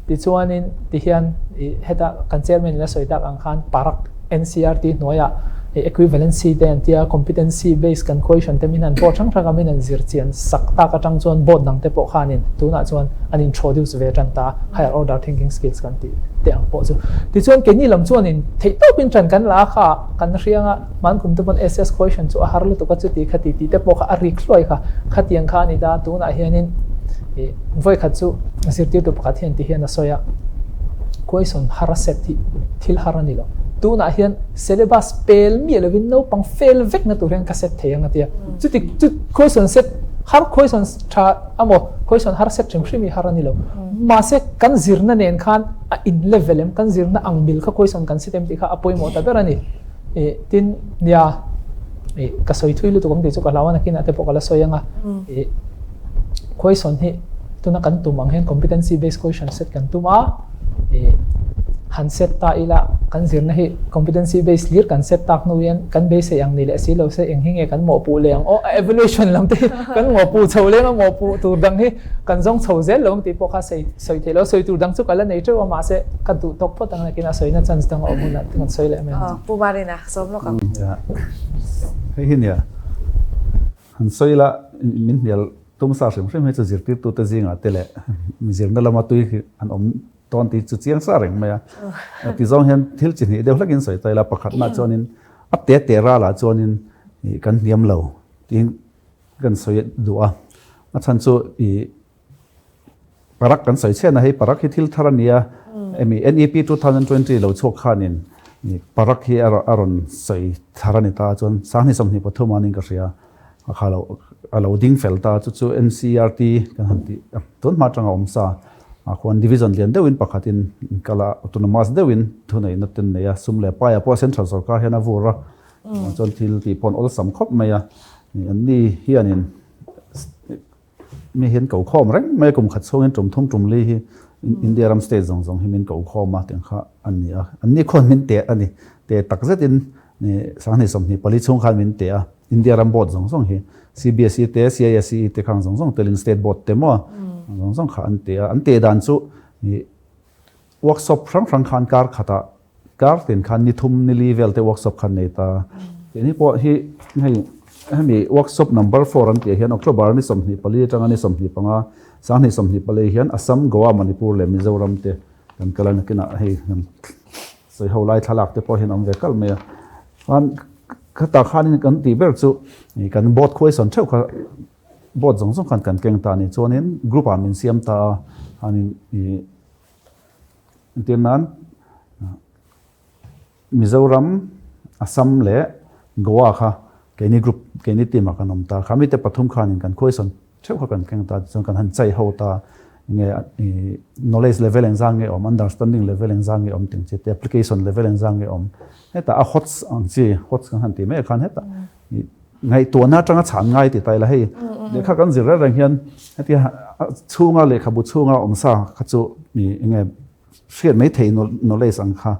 Tichuanin tihian ih heta kan chairman in a sawi tak ang khan parak NCERT hnuaiah equivalency te an tia, competency based kan question te min han board hrang hrang a min han zir chian sak tak atang chuan board dang te pawh khanin tunah chuan an introduce ve tan ta, higher order thinking skills kan tih te ang pawh chu. Tichuan keini lam chuanin theih tawpin tan kan la a kha kan hriang a, hman kum te pawn SS question chu a har lutuk a chuti khati tih te pawh kha a rik hluai kha, khatiang kha a ni ta, tunah hianin ih vawikhat chu zirtirtu pakhat hian ti hian a sawi a, question har a set hi thil har a ni lo. Tunah hian syllabus pel miah lovin naupang fail vek na tur hian ka set thei ang a tia. Chuti chu question set har question tha amaw question har set hrim hrim hi har a ni lo. Mahse kan zirna nen khan a in level em kan zirna ang mil kha question kan set em tih kha a pawimawh ta ber a ni. Ih tin nia ih ka sawi thui lutuk ang tih chu ka hlau a nakinah te pawh ka la sawi ang a. Ih question hi tuna kan tum ang hian competency based question set kan tum a. Ih han set ta ila kan zirna hi competency based hlir kan set tak hnu hian kan beisei ang ni leh si lo se eng hi nge kan mawhpuh leh ang aw a evaluation lam te hi kan mawhpuh chho leng a mawhpuh tur dang hi kan zawng chho zel lo ang tih pawh kha sawi sawi theih lo sawi tur dang chu ka la nei teuh a mahse ka duh tawk phawt ang nakin a sawina chance dang a awm hunah kan sawi leh mai ang. Pu Marina sawm lawk ang. Hei hi nia Han sawi la, min hnial tum sa hrim hrim hi chu zirtirtute zingah te leh zirna lama tui hi an awm tawn tih chu chiang sa reng mai a. Ti zawng hian thil chi hnih deuh hlakin sawi ta ila, pakhatna chuanin a te te ralah chuanin kan hniam lo tiin kan sawi duh a. A chhan chu ih parak kan sawi chhiatna hei parak hi thil thar a ni a. Hemi NEP 2020 lo chhuak khanin parak hi a rawn sawi thar a ni ta chuan sanghnih 23 anin ka hria a kha lo a lo ding fel ta chu chu NCERT kan han tih tun hma atanga awm sa ah khuan division lian deuhin pakhatin kal a autonomous deuhin thuneihna ten nei a sum leh paia pawh central sorkar hian a vur a chuan thil tih pawh an awlsam khawp mai a anni hianin Mi hian ko khawm reng mai a, kum khat chhungin tum thum tum li hi India ram state zawng zawng hi min ko khawm a tiang kha a ni a. An ni khawn min teh a ni. Teh tak zetin 2024 chhung khan min teh a, India ram board zawng zawng hi CBSE te, CISCE te khang zawng zawng telin state board te maw zawng zawng kha an teh a. An teh dan chu Workshop hrang hrang khan kar khatah kar tin khan ni thum ni li vel te workshop khan nei ta. Keini pawh hi hei hemi workshop number four an tih ah hian October ni 24 atanga ni 25 2024 hian Assam, Goa, Manipur leh Mizoram te kan kal a nakinah hei kan sawi ho lai thlalak te pawh hian awm ve kalh mai a. Khan khatah khanin kan tih ber chu kan board khuaisawn theuh kha board zawng zawng khan kan keng ta a ni. Chuanin group ah min siam ta a khanin ih Entir nan Mizoram, Assam leh Goa kha keini group, keini team ah kan awm ta. Kha mite pathum khanin kan khuaisawn theuh kha kan keng ta. Tichuan kan han chai ho ta. Enge knowledge level engzang nge awm, understanding level engzang nge awm tih ang chi te, application level engzang nge awm. Hetah a hots ang chi, hots kan han tih mai ah khan hetah Ngaihtuahna atanga chhan ngai ti ta ila hei lehkha kan zir reng reng hian hetia chhunga lehkhabu chhunga awm sa kha chu mi enge hriat mai thei knowledge ang kha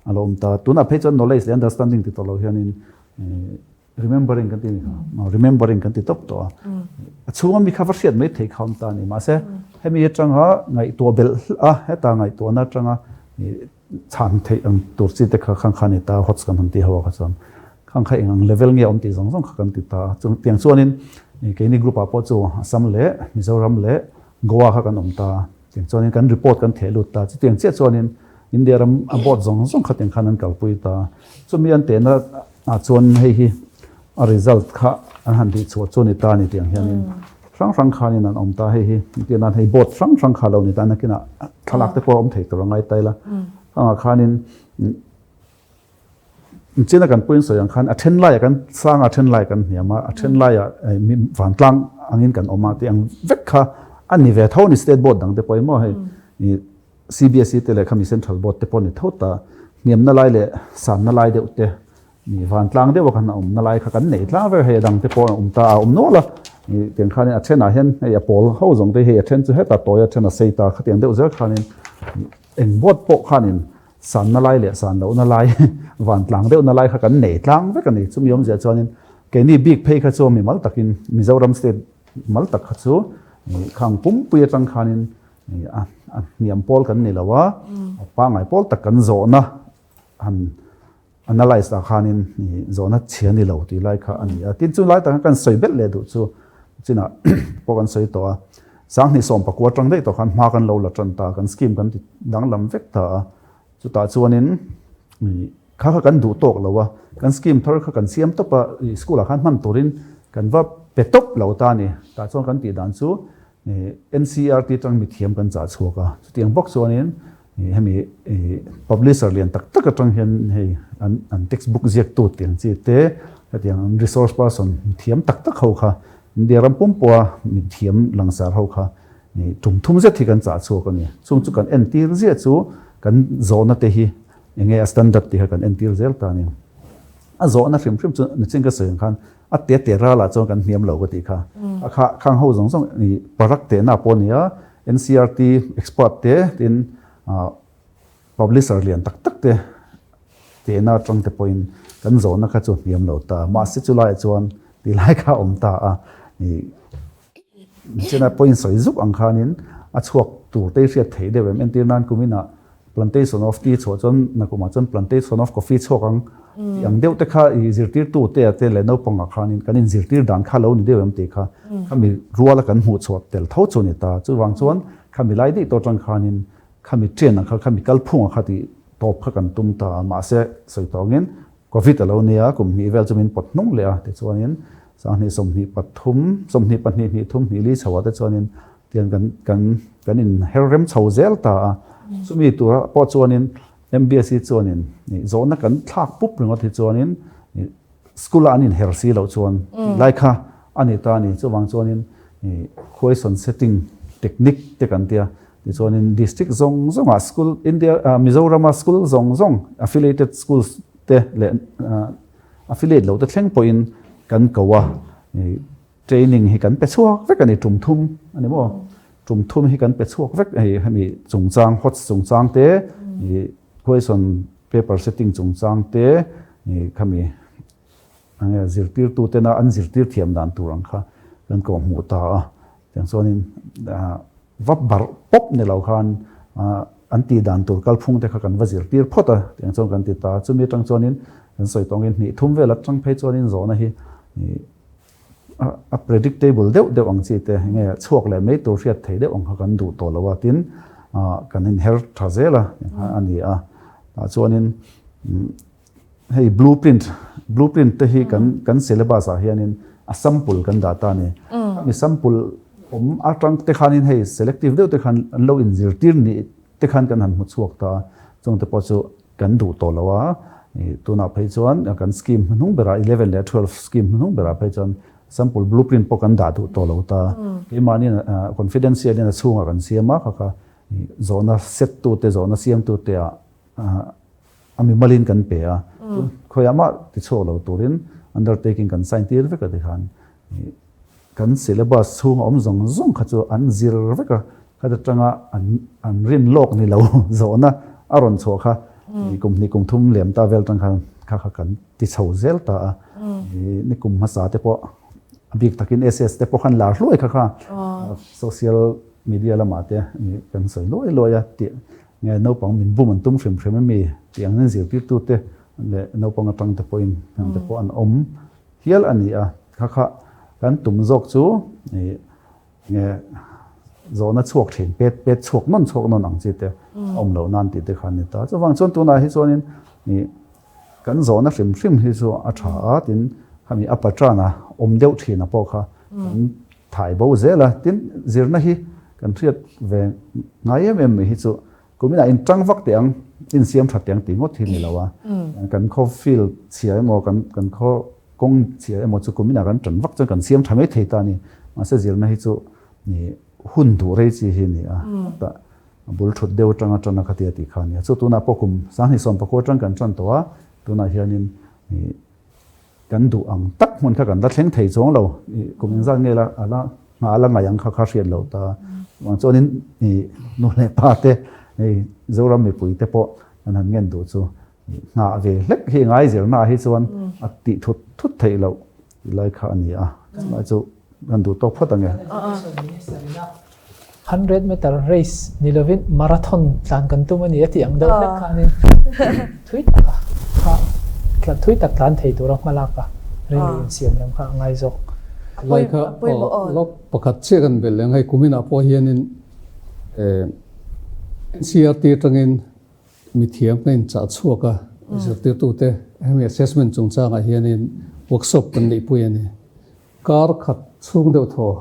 a lo awm ta. Tunah phei chuan knowledge leh understanding ti tawh lo hianin remembering kan ti ni kha remembering kan ti tawp tawh a. A chhunga mi kha va hriat mai thei kha awm ta a ni. Mahse hemi atanga ngaihtuah belh a heta ngaihtuahna atanga Chhan theih ang tur chi te kha khang kha a ni ta a, hots kan han ti ho a kha chuan khang kha eng ang level nge a awm tih zawng zawng kha kan ti ta a. Chung tiang chuanin keini group ah pawh chu Assam leh Mizoram leh Goa kha kan awm ta a, tiang chuanin kan report kan theh lut ta a, chutiang chiah chuanin India ram a board zawng zawng kha tiang khan an kalpui ta a. Chumi an tehna ah chuan hei hi a result kha an han tih chhuah chu a ni ta a ni tiang hianin hrang hrang khanin an awm ta hei hi engtin nan hei board hrang hrang kha lo ni ta nakinah thlalak te pawh a awm thei tur a ngai ta ila khangah khanin china kan puin sawi ang khan a then laiah kan sang a then lai kan hniam a a then laiah vantlang angin kan awm a tih ang vek kha a ni ve tho ni state board dang te pawh emaw hei CBSE te leh khami central board te pawh ni tho ta hniamna lai leh sanna lai deuh te Ni vantlang deuh a khan a awmna lai kha kan nei tlang ber hei a dang te pawh a awm ta a awm nual a ni tiang khanin a thenah hian hei a pawl ho zawng te hi hei a then chu hetah tawi a then a sei ta khatiang deuh zel khanin eng board pawh khanin sanna lai leh san lohna lai vantlang deuhna lai kha kan nei tlang vek a ni chumi awmzia chuanin keini bik phei kha chu mimal takin Mizoram state mal tak kha chu khang pumpui atang khanin a hniam pawl kan ni lo a pangngai pawl tak kan zawhna han Analyse ah khanin zawhna chhia ni lo tih lai kha a ni a. Tin, chu lai takah kan sawi belh leh duh chu chinah pawh kan sawi tawh a. 2019 atang daih tawh khan hma kan lo la tan ta, kan scheme kan ti danglam vek ta a. Chutah chuanin kha kha kan duh tawk lo a, kan scheme thar kha kan siam tawp a, school ah khan hman turin kan va pe tawp lo ta a ni. Tah chuan kan tih dan chu NCERT atang mithiam kan chah chhuak a. Chutiang bawk chuanin Hemi publisher lian tak tak atang hian hei an textbook ziaktu tih ang chi te hetiang an resource person mithiam tak tak ho kha India ram pum pawha mithiam langsar ho kha tum thum zet hi kan chah chhuak a ni. Chung chu kan entir ziah chu kan zawhna te hi enge a standard tih kha kan entir zel ta a ni. A zawhna hrim hrim chu nichin ka sawi ang khan a te te ralah chuan kan hniam lo ka tih kha. A kha khang ho zawng zawng parak tehna pawh a ni a, NCERT expert te tin publisher lian tak tak te tehna atang te pawhin kan zawhna kha chu hniam lo ta. Mahse chu laiah chuan ti lai kha a awm ta a. China pawhin sawi zuk ang khanin a chhuak tur te hi hriat theih deuh em? Entir nan kuminah plantation of tea chhuah chuan nakumah chuan plantation of coffee chhuak ang tih ang deuh te kha i zirtirtu te te leh naupangah khanin kan inzirtir dan kha lo ni deuh em tih kha khami ruala kan hmuh chhuah tel tho chu a ni ta. Chuvang chuan khami lai daih tawh atang khanin khami chen ang kha khami kalphungah kha tih tawp kha kan tum ta a mahse sawi tawngin Covid a lo nia, kum hnih vel chu min pawt hnung leh a, tichuanin 2023, 22 hnih thum hnih li chhoah te chuanin tiang kan kan kan inher rem chho zel ta a. Chumi tura pawh chuanin MBSE chuanin zawhna kan thlak pup ringawt hi chuanin school a an inher si loh chuan tih lai kha a ni ta a ni. Chuvang chuanin question setting technique te kan tia tichuanin district zawng zawngah school India Mizorama school zawng zawng affiliated schools te leh affiliate loh te thleng pawhin kan ko a. Training hi kan pe chhuak vek a ni, tum thum a ni maw? Tum thum hi kan pe chhuak vek hei hemi chungchang HOTS chungchang te, question paper setting chungchang te, khami enge zirtirtu tena an zirtir thiam dan tur ang kha kan kawh hmuh ta a. Tiang chuanin va barh pawp ni lo khan an tih dan tur kalphung te kha kan va zirtir phawt a, tiang chuan kan ti ta a. Chumi atang chuanin kan sawi tawngin hnih thum vel atang phei chuanin zawhna hi a predictable deuh deuh ang chi te nge chhuak leh mai tur hriat thei deuh ang kha kan duh tawh lo a tin kan inher tha zel a a ni a tah chuanin hei blueprint blueprint te hi kan kan syllabus ah hianin a sample kan dah ta a ni mi sample awm atang te khanin hei selective deuh te khan an lo inzirtir ni te khan kan han hmu chhuak ta a chung te pawh chu Kan duh tawh lo a, tunah phei chuan kan scheme hnuhnung berah 11 leh 12 scheme hnuhnung berah phei chuan sample blueprint pawh kan dah duh tawh lo ta. Keimahni confidential in a chhungah kan siam a, kha kha zawhna set tute, zawhna siam tute ah a mimalin kan pe a. Khawiah mah ti chhuak lo turin undertaking kan sign tir vek a tikhan Kan syllabus chhunga awm zawng zawng kha chu an zir vek a, khat atanga an an rin lawk ni lo zawhna a rawn chhuah kha kum hnih kum thum lem ta vel atang khan kha kha kan ti chho zel ta a, ni kum hmasa te pawh a bik takin SS te pawh khan lar hluai kha kha social media lamah te kan sawi luai luai a tih nge naupang min bum an tum hrim hrim ami tih ang in zirtirtu te leh naupang atang te pawhin hnam te pawh an awm. Hial a ni a, kha kha kan tum zawk chu nge zawhna chhuak thin pet pet chhuak nawn chhuak nawn ang chi te awm loh nan tih te kha a ni ta. Chuvang chuan tunah hi chuanin kan zawhna hrim hrim hi chu a tha a, tin khami a pattern a awm deuh thin a pawh kha kan thai bo zel a, tin zirna hi kan hriat ve ngai em em mai hi chu Kuminah in tang vak teh ang, in siam tha teh ang tih ngawt hi ni lo a. Kan khaw field chhia emaw, kan kan khaw kawng chhia emaw chu kuminah kan tan vak chuan kan siam tha mai thei ta a ni. Mahse zirna hi chu hun duh rei chi hi a ni a. Tah a bul thut deuh atanga tan a khatia tih kha a ni a. Chu tunah pawh kum 2019 atang kan tan tawh a, tunah hianin Kan duh ang tak hmun kha kan la thleng thei chuang lo. Kum engzat nge la a la nghah a la ngaih ang kha kha hriat lo ta. Chuvang chuanin i nu leh pa te hei Zoram mipui te pawh an han ngen duh chu nghah ve hlek hi ngai zirna ah hi chuan a tih thut thut theih loh tih lai kha a ni a. Chulai chu kan duh tawk phawt ang e. 100 meter race ni lovin marathon tlan kan tum a ni a tih ang deuh hlek khanin thui taka kha tlan thui tak tlan thei tura hma lak a rilru insiam lam kha a ngai zawk. Lai kha lawk pakhat chiah kan belh leh ang hei kuminah pawh hianin NCERT atangin mithiam kan inchah chhuak a zirtirtute hemi assessment chungchangah hianin workshop kan neihpui a ni. Kar khat chhung deuh thaw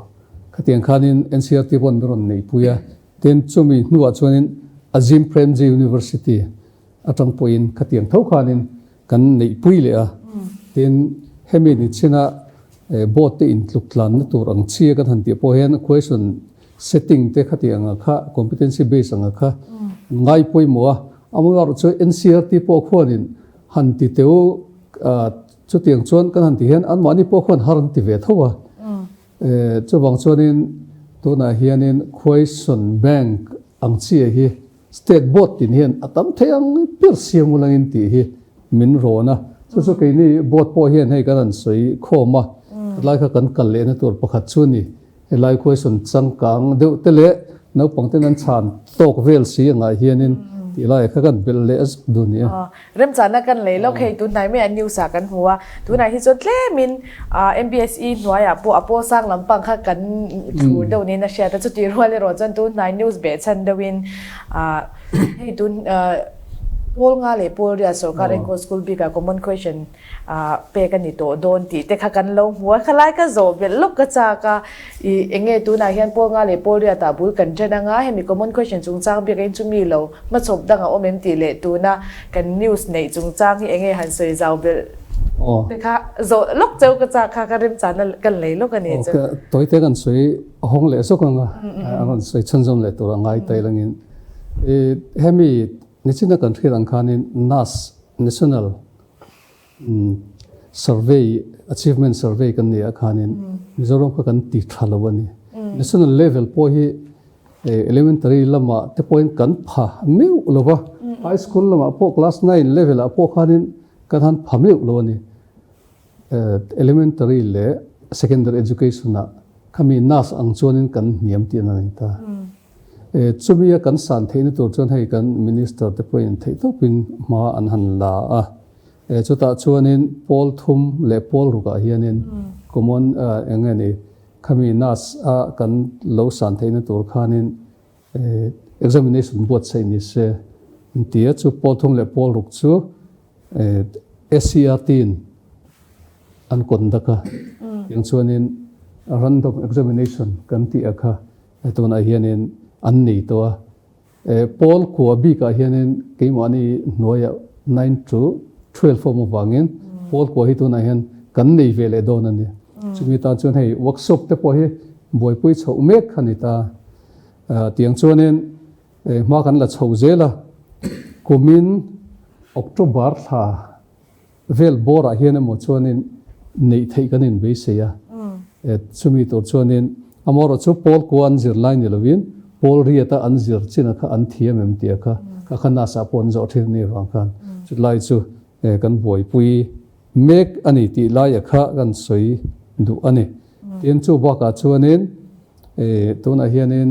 khatiang khanin NCERT pawn min rawn neihpui a, tin chumi hnuah chuanin Azim Premji University atang pawhin khatiang tho khanin kan neihpui leh a, tin hemi ni china board te intluk tlanna tur ang chi a kan han tih pawh hian question setting te khatiang ang kha competency based ang kha ngai pawimawh a, amaherawhchu chu NCERT pawh khuanin han ti teu Chutiang chuan kan han ti hian anmahni pawh khuan har an ti ve tho a. Chuvang chuanin tunah hianin Question Bank ang chiah hi State Board tin hian a tam thei ang ber siam ulangin tih hi min rawn a. Chu chu keini Board pawh hian hei kan han sawi khawm a, helai kha kan kal lehna tur pakhat chu a ni. Helai question changkang deuh te leh naupang ten an chhan tawk vel si angah hianin tih laiah kha kan belh leh zuk dun nia. Remchana kan lei lawk hei tunhnai mai a news ah kan hmu a, tunah hi chuan tlemin MBSE hnuaiah pawh a pawl sang lampang kha kan thlur deuh niin a hriat a, chutih rual erawh chuan tunhnai news behchhan deuhin hei tun. Pawl nga leh pawl riat sorkar enkawl school bikah common question pek a ni tawh dawn tih te kha kan lo hmu a, khalai ka zawh belh lawk ka chak a, ih eng nge tunah hian pawl nga leh pawl riatah bul kan ṭan anga hemi common question chungchang biak in chumi lo hmachhawp dang a awm em tih leh tuna kan news neih chungchang hi eng nge han sawi zau belh te kha zawh lawk cheu ka chak kha ka remchana kan lei lawk a ni chu. Tawite kan sawi hawng leh zawk anga a rawn sawi chhunzawm leh tur a ngai tail angin hemi nichina kan hriat ang khanin NAS National Survey, Achievement Survey kan nih ah khanin Mizoram kha kan ti tha lo a ni. National level pawh hi elementary lamah te pawhin kan pha meuh lo va, high school lamah pawh class nine level ah pawh khanin kan han pha meuh lo a ni. Elementary leh secondary education ah khami NAS ang chuanin kan hniam tih an nei ta. Chumi a kan san theihna tur chuan hei kan Minister te pawhin theihtawpin hma an han la a. Chutah chuanin pawl thum leh pawl rukah hianin common eng nge ni khami NAS a kan lo san theihna tur khanin examination buatsaih ni se an ti a. Chu pawl thum leh pawl ruk chu SCERT in an conduct a. Tiang chuanin random examination kan tih a kha. Tunah hianin an nei tawh a, Pawl kua bikah hianin keimahni hnuaiah 9 to 12 awm avangin Pawl kua hi tunah hian kan nei ve leh dawn a ni. Chumi tan chuan hei workshop te pawh hi buaipui chhoh mek a ni ta. Tiang chuanin hma kan la chho zel a, kumin October thla Vel bawrah hian emaw chuanin neih theih kan inbeisei a, chumi tur chuanin amaherawhchu Pawl kua an zir lai ni lovin Pawl riata an zir chin a kha an thiam em tih a kha kha kha nasa pawh an zawh thin a nih avang khan chutlai chu kan buaipui mek a ni tih lai a kha kan sawi duh a ni. Tin, chu bakah chuanin tunah hianin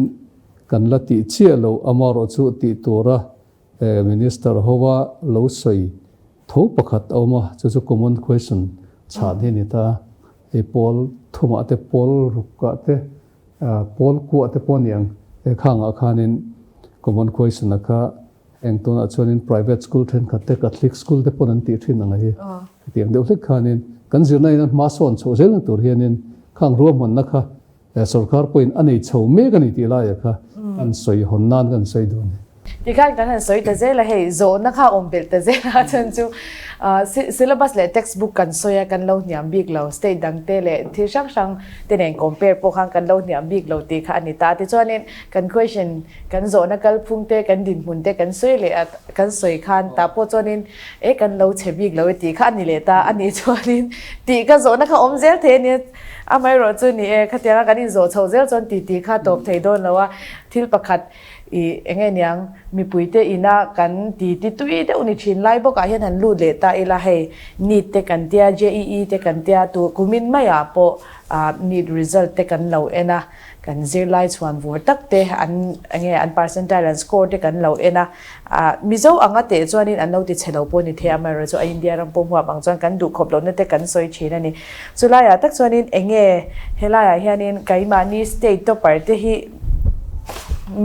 kan la tih chiah loh amaherawhchu tih tura Minister hova lo sawi tho pakhat a awm a, chu chu common question chhan hi a ni ta. Hei pawl thumah te, pawl rukah te, pawl kuah te pawh a ni ang. He khangah khanin common question a kha eng tunah chuanin private school thenkhat te, Catholic school te pawn an tih thin ang a hi. Hetiang deuh hlek khanin kan zirna in a hma sawn chhoh zelna tur hianin khang ruahmanna kha Sorkar pawhin a nei chho mek a ni tih laia kha kan sawi hawn nan kan sawi duh a ni. Tikhan kan han sawi ta zel a, hei zawhna kha awm belh ta zel a, chuan chu syllabus leh textbook kan sawi a, kan lo hniam bik lo, state dang te leh thil hrang hrang te nen compare pawh khan kan lo hniam bik lo tih kha a ni ta. Tichuanin kan question, kan zawhna kalphung te, kan dinhmun te kan sawi leh a, kan sawi khan tah pawh chuanin e kan lo chhe bik lo e tih kha a ni leh ta a nih chuanin tih ka zawhna kha awm zel thei a nia. Amaherawh chu ni e, khatianga kan inzawh chhoh zel chuan titi kha tawp thei dawn lo a, thil pakhat ih eng nge niang mipuite ina kan titi tui deuh ni thin lai bawkah hian han lut leh ta ila hei NEET te kan tia, JEE te kan tia tu kumin maiah pawh ah NEET result te kan lo en a, kan zirlai chhuan vur tak te an eng nge an percentile an score te kan lo en a, Ah, Mizo anga teh chuanin an lo ti chhe lo pawh ni thei a, amaherawhchu chu a India ram pawh huap ang chuan kan duh khawp lohna te kan sawi thin a ni. Chulaiah tak chuanin eng nge helaiah hianin keimahni state topper te hi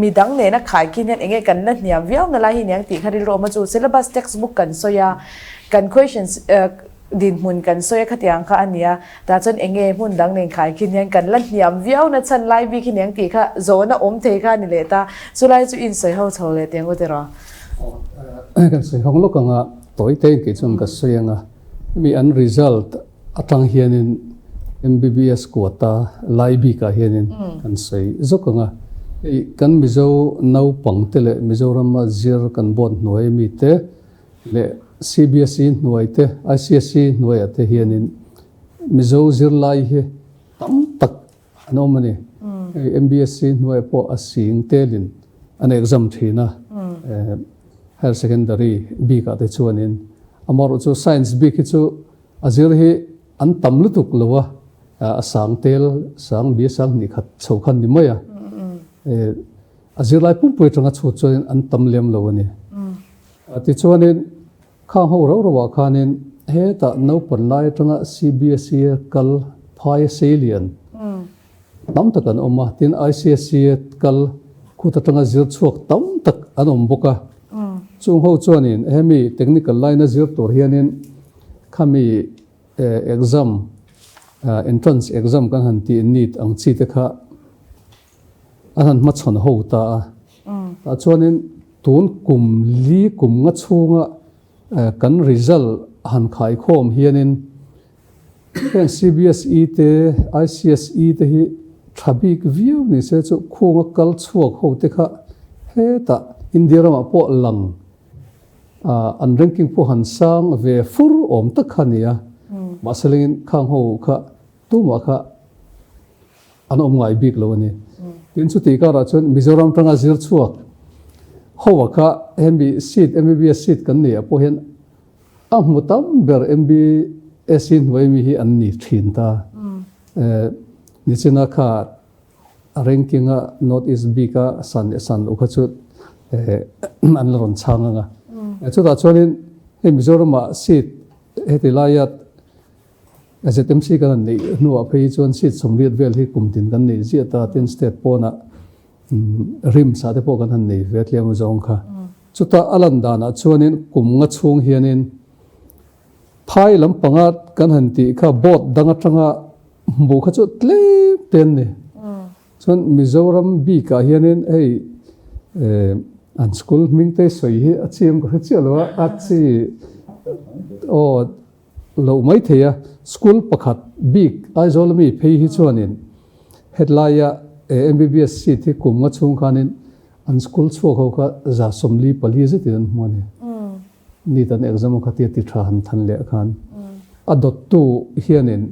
midang nena khaikhin hian eng nge kan la hniam viau na lai hi niang tih kha rilru awm a chu syllabus textbook kan sawi a, kan questions dinhmun kan sawi a khatiang kha a ni a, tah chuan eng nge hmun dang nen khaikhin hian kan la hniam viau na chhan lai bik hi niang tih kha zawhna awm thei kha a ni leh ta, chulai chu insawi ho chho leh teng u tiraw? Kan sawi hawng lawk anga tawi te in kei chuan ka sawi anga hemi an result atang hianin MBBS quota lai bikah hianin kan sawi zawk anga hei kan Mizo naupang te leh Mizorama zir kan board hnuai mi te Leh CBSE hnuai te, ICSE hnuaiah te hianin Mizo zirlai hi tam tak an awm a ni. Hei MBSE hnuaiah pawh a sing telin an exam thin a, Higher Secondary bikah te chuanin. Amaherawhchu chu Science bik hi chu a zir hi an tam lutuk lo a, a sang tel, sang bi sang hnih khat chho khan ni mai a. A zirlai pumpui atanga chhut chuanin an tam lem lo a ni. Tichuanin, khang ho rau rauah khanin hetah naupang lai atanga CBSE kal phai seilian tam tak an awm a, tin ICSE kal khut atanga zir chhuak tam tak an awm bawk a. Chung ho chuanin hemi technical line a zir tur hianin khami exam, entrance exam kan han tih NEET ang chi te kha an han hmachhawn ho ta a. Tah chuanin tun kum li kum nga chhunga kan result han khaikhawm hianin Heng CBSE te, ICSE te hi tha bik viau ni se chu khunga kal chhuak ho te kha hetah India ramah pawh lang an ranking pawh han sang ve fur awm tak kha a ni a, mahse lengin khang ho kha tumah kha an awm ngai bik lo a ni. Tin chutih karah chuan Mizoram tanga zir chhuak ho ah kha hemi seat MBBS seat kan neih ah pawh hian A hmu tam ber MBSC hnuai mi hi an ni thin ta. Nichina kha a ranking a North East bik a san leh san loh kha chu an la rawn chhang ang a. Chutah chuanin hei Mizoram ah seat heti laia ZMC kan han neih hnuah phei hi chuan seat 80 vel hi kum tin kan neih ziah ta tin state pawnah RIMS ah te pawh kan han nei ve tlem zawng kha. Chutah a lan danah chuanin kum nga chhung hianin phai lampanga kan han tih kha boat dang atanga hmuh kha chu tlem te an ni. Chuan Mizoram bikah hianin hei an school hming te sawi hi a chiang ka hre chiah lo a, a chi aw loh mai thei a. School pakhat bik Aizawl ami phei hi chuanin hetlaia MBBS seat hi kum nga chhung khanin An school chhuak ho kha 44 zetin an hmu a ni. Nit an exam kha tia ti tha han than leh khan a dawttu hianin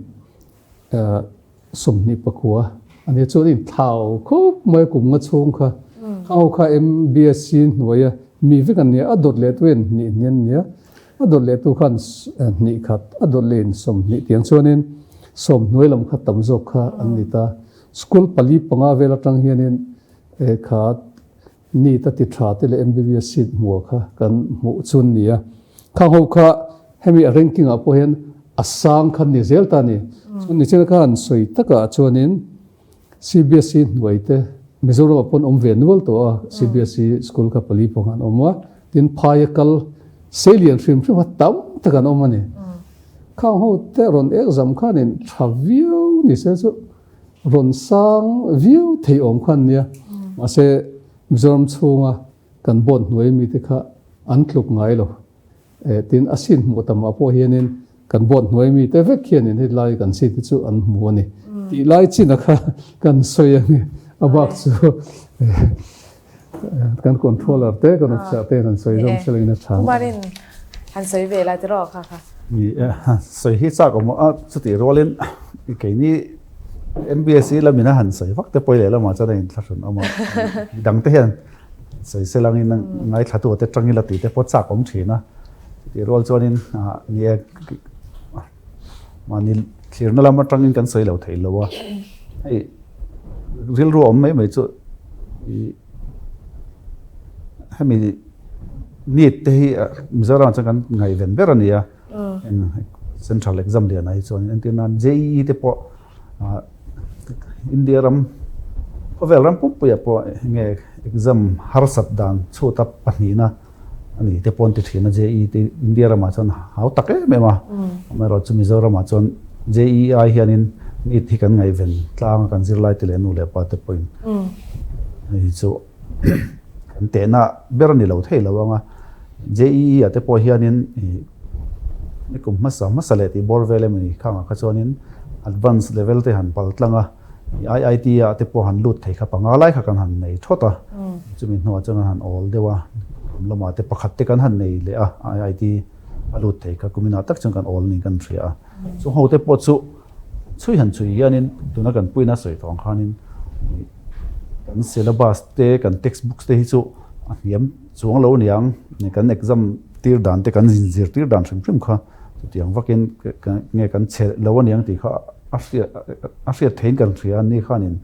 29 a nia chuan in thlau khawp mai kum nga chhung kha ho kha MBSC hnuaia mi vek an nia a dawt leh tu in hnih hnih an nia a dawt leh tu khan hnih khat a dawt leh in 20 tiang chuanin sawm hnuai lam kha tam zawk kha an ni ta. School pali panga vel atang hianin He kha NEET a ti tha te leh MBBS seat hmuh kha kan hmuh chun ni a. Khang ho kha hemi a ranking ah pawh hian a sang kha ni zel ta a ni. Chuan nichina kha han sawi takah chuanin CBSE hnuai te Mizoram ah pawn awm ve nual tawh a, CBSE school kha pali pawh khan awm a, tin phaia kal seilian hrim hrim kha tam tak an awm a ni. Khang ho te rawn exam khanin tha viau ni se chu Rawn sang viau thei awm kha an nia. Mahse, Mizoram chhunga kan board hnuai mite kha an tluk ngai lo. Tin, a seat hmuh tamah pawh hianin kan board hnuai mite vek hianin hetlai kan seat hi chu an hmu a ni. Tih lai chin a kha kan sawi a ni. A bak chu kan controller te, kan officer te an sawi zawm se lengin a tha. Kumarin han sawi ve la tiraw kha kha. Ni e, sawi hi chak awm a, chutih rualin keini MBSE lamin a han sawi vak te pawi leh lamah chuan a inthlahrun awm a, midang te hian sawi se langin ngaithlatu te tangin a tih te pawh chak awm thin a, chutih rual chuanin ni e, mahni thlirna lam atangin kan sawi lo thei lo a, hei rilru awm mai mai chu ih hemi NEET te hi Mizoram ah chuan kan ngaihven ber a ni a central exam lian ah hi chuan entir nan JEE te pawh ah India ram khawvel ram pumpuiah pawh enge exam harsat dan chhuta pahnihna a ni te pawh an ti thin a JEE te India ramah chuan hau tak em em a amaherawh chu Mizoram ah chuan JEE ai hianin NEET hi kan ngaihven tlang a kan zirlai te leh nu leh pa te pawhin hei chu kan tehna ber a ni lo thei lo ang a JEE ah te pawh hianin ih nikum hmasa hmasa leh tih bawr vel emaw ni khangah kha chuanin advance level te han pal tlang a. IIT ah te pawh han lut thei kha panga lai kha kan han nei thawt a, chumi hnuah chuan an han awl deuh a, kum lamah te pakhat te kan han nei leh a, IIT a lut thei kha kuminah tak chuan kan awl niin kan hria a. Chung ho te pawh chu chhui han chhui hianin tuna kan puina sawi tawh ang khanin kan syllabus te kan textbooks te hi chu a hniam chuang lo aniang, kan exam tir dan te kan inzirtir dan hrim hrim kha chutiang vakin nge kan chhe lo aniang tih kha a hriat a hriat theiin kan hria a ni khanin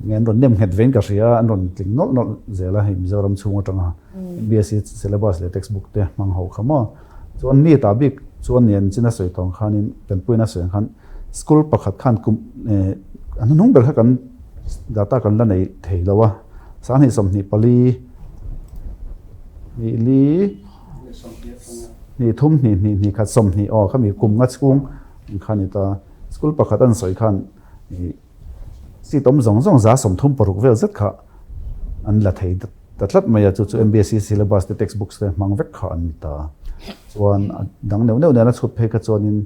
nge an rawn nem nghet vein ka hria a an rawn tling nawlh nawlh zel a hei Mizoram chhung atanga MBSC syllabus leh textbook te hmang ho kha maw chuan ni ta bik chuan nen chin a sawi tawng khanin kan puiin a sawi ang khan school pakhat khan kum a hnuhnung ber kha kan data kan la nei thei lo a 2024 hnih li. Hnih thum hnih hnih hnih khat 20 aw khami kum nga chhung kha ni ta. School pakhat an sawi khan ih seat awm zawng zawng 36 vel zet kha an la thei ta tlat mai a, chu chu MBSE syllabus te textbooks te hmang vek kha an ni ta. Chuan a dang neuh neuh nena chhut phei kha chuanin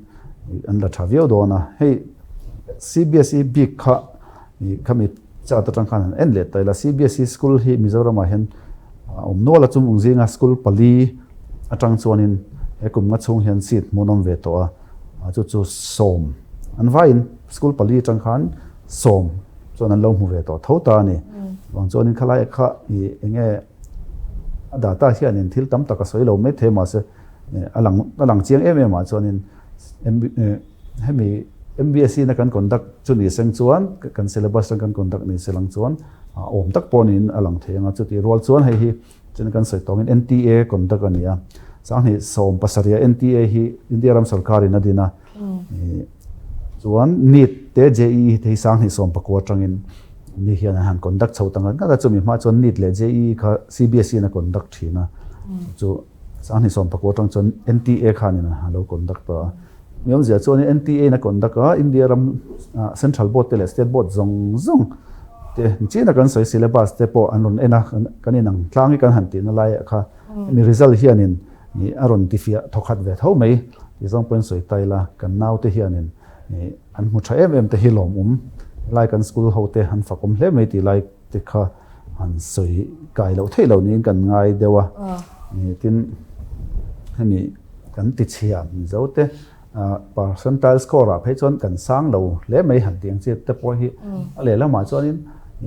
an la tha viau dawn a. Hei CBSE bik kha ih khami chat atang khan han en leh ta ila CBSE school hi Mizoramah hian a awm nual a, chung zinga school pali atang chuanin he kum nga chhung hian seat hmuhnawm ve tawh a, chu chu 10 an vaiin school pali atang khan 10 chuan an lo hmu ve tawh tho ta a ni. Chuvang chuanin khalai kha ih eng nge a data hianin thil tam tak a sawi lo mai thei mahse a lang a lang chiang em em ah chuanin hemi MBSE na kan conduct chu ni seng chuan kan syllabus atang kan conduct ni se lang chuan a awm tak pawh niin a lang thei ang a, chutih rual chuan hei hi chuan kan sawi tawngin NTA conduct a ni a, 2017 ah NTA hi India ram sorkarin a din a, chuan NEET te JEE te hi 2019 atangin mi hian an han conduct chho ta ngat ngat a, chumi hma chuan NEET leh JEE kha CBSE in a conduct thin a, chu 2019 atang chuan NTA khanin a lo conduct ta a. Mi awmzia chuanin NTA in a conduct a, India ram Central Board te leh State Board zawng zawng te nichina kan sawi syllabus te pawh an rawn en a, kan inang tlang hi kan han tihna laiah kha hemi result hianin a rawn tifiah thawkhat ve tho mai tih zawng pawhin sawi ta ila, kan naute hianin an hmu tha em em te hi lawmawm helai kan school ho te an fakawm hle mai tih lai te kha an sawi kai loh theih loh niin kan ngai deuh a, tin hemi kan ti chhia Mizo te percentile score ah phei chuan kan sang lo hle mai han tih ang chi te pawh hi a lehlamah chuanin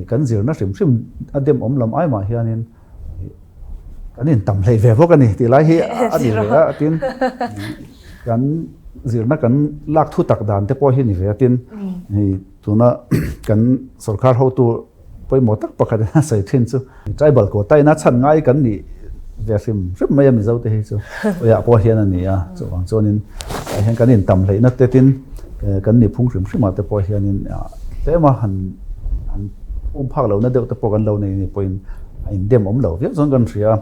kan zirna hrim hrim a dem awm lam ai mah hianin kan intam hleih ve bawk a ni tih lai hi a ni ve a, tin kan zirna kan lak thu tak dan te pawh hi ni ve a, tin hei tuna kan sorkar hotu pawimawh tak pakhat in a sawi thin chu tribal quota ina chhan ngai kan nih ve hrim hrim mai a Mizo te hi chu khawiah pawh hian a ni a, chuvang chuanin tah hian kan intam hleihna te tin kan nih phung hrim hrimah te pawh hianin tlema han han um phak lohna deuh te pawh kan lo nei ni pawhin a indem awm lo viau chuan kan hria a,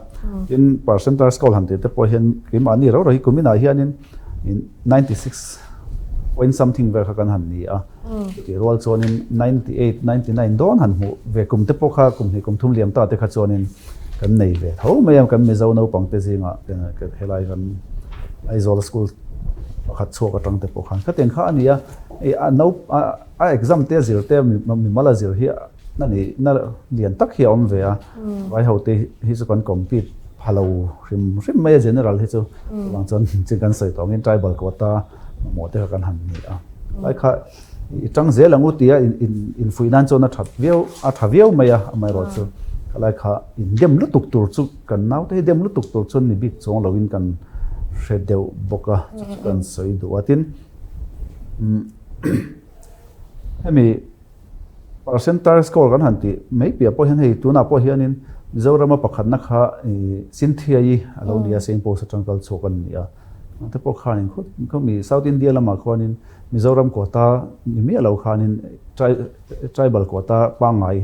tin percentile score han tih te pawh hian keimahni rau rau hi kuminah hianin 96 point something vel kha kan han ni a. Chutih rual chuanin 98, 99 dawn han hmuh ve kum te pawh kha kum hnih kum thum liam ta te kha chuanin kan nei ve tho mai a, kan Mizo naupang te zingah helai kan Aizawl school pakhat chhuak atang te pawh khan khatiang kha a ni a, a nau a exam te a zir te mimal a zir hi a nih na lian tak hi a awm ve a, vai ho te hi chu kan compete pha lo hrim hrim mai a general hi chu chuvang chuan chin kan sawi tawh angin tribal quota mamawh te kha kan han ni a. Lai kha i tang zel ang u tia in fuih nan chuan a that viau a tha viau mai a amaherawh chu khalai kha in dem lutuk tur chu kan naute hi dem lutuk tur chuan ni bik chuang loin kan hre deuh bawk a chu chu kan sawi duh a tin hemi Percentile score kan han tih mai piah pawh hian hei tunah pawh hianin Mizorama pakhatna kha Cynthia-i a lo ni a, Saint Paul's atang kal chhuak a ni a. Te pawh khanin khawmi South India lamah khuanin Mizoram quota ni miah lo khanin tribal quota pangngai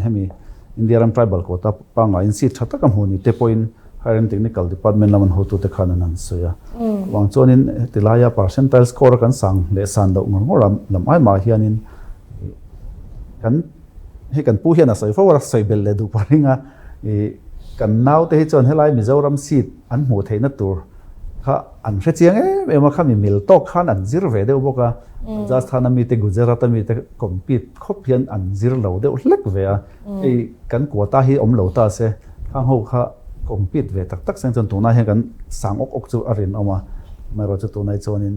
hemi India ram tribal quota pangngaiin seat tha tak a hmu ni te pawhin Higher and Technical Department lam an hotute khan an han sawi a. Chuvang chuanin heti laia percentile score a kan sang leh san loh ngawr ngawr a lam ai mah hianin kan hei kan pu hian a sawi fo a, sawi belh leh duh pawh ring a, ih kan naute hi chuan helai Mizoram seat an hmuh theihna tur kha an hre chiang em em a, khami mil tawk khan an zir ve deuh bawk a, Rajasthan a mite Gujarat a mite compete khawp hian an zir lo deuh hlek ve a. Hei kan quota hi awm lo ta se, khang ho kha compete ve tak tak seng chuan tunah hian kan sang awk awk chu a rinawm a, amaherawh chu tunah hi chuanin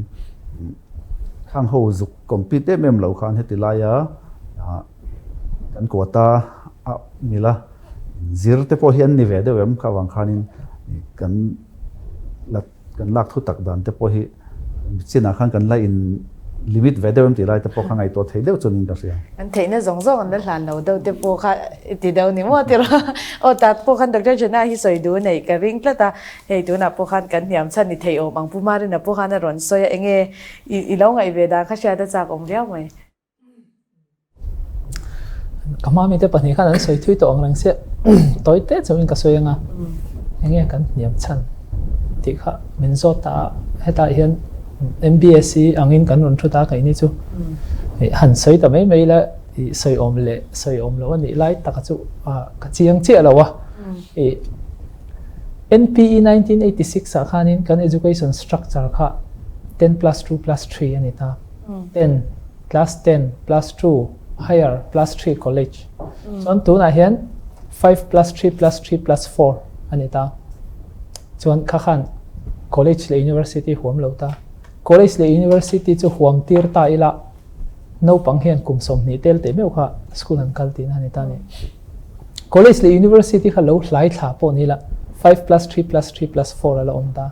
khang ho zuk compete em em lo khan heti laia kan quota a mila zir te pawh hi an ni ve deuh em kha avang khanin kan la Kan lak thu tak dan te pawh hi chinah khan kan la in limit ve deuh em tih lai te pawh kha ngaihtuah thei deuh chuan in ka hria. Kan theihna zawng zawng an la hlan lo deuh te pawh kha i ti deuh ni maw tiraw? Aw tak pawh khan Doctor Jana hi sawi duh neih ka ring tlat a, hei tunah pawh khan kan hniam chhan i theih awm ang Pu Marina pawh khan a rawn sawi a, enge i lo ngaih ve dan kha hriat a chak awm viau mai. Ka hma mite pahnih khan an sawi thui tawh ang reng sia tawi te chauhin ka sawi anga enge kan hniam chhan. tih kha min zawt ta a, hetah hian MBSC angin kan rawn thu ta keini chu han sawi ta mai mai la i sawi awm leh sawi awm loh a nih lai taka chu ka chiang chiah lo a. I NPE 1986 ah khanin kan education structure kha 10+2+3 a ni ta. 10 class 10 plus 2 higher plus 3 college. Chuan tunah hian 5+3+3+4 a ni ta. Chuan kha khan college leh university huam lo ta. College leh university chu huam tir ta ila naupang hian kum 20 tel teh meuh kha school an kal tihna a ni ta a ni. College leh university kha lo hlai thla pawh ni ila 5+3+3+4 a la awm ta.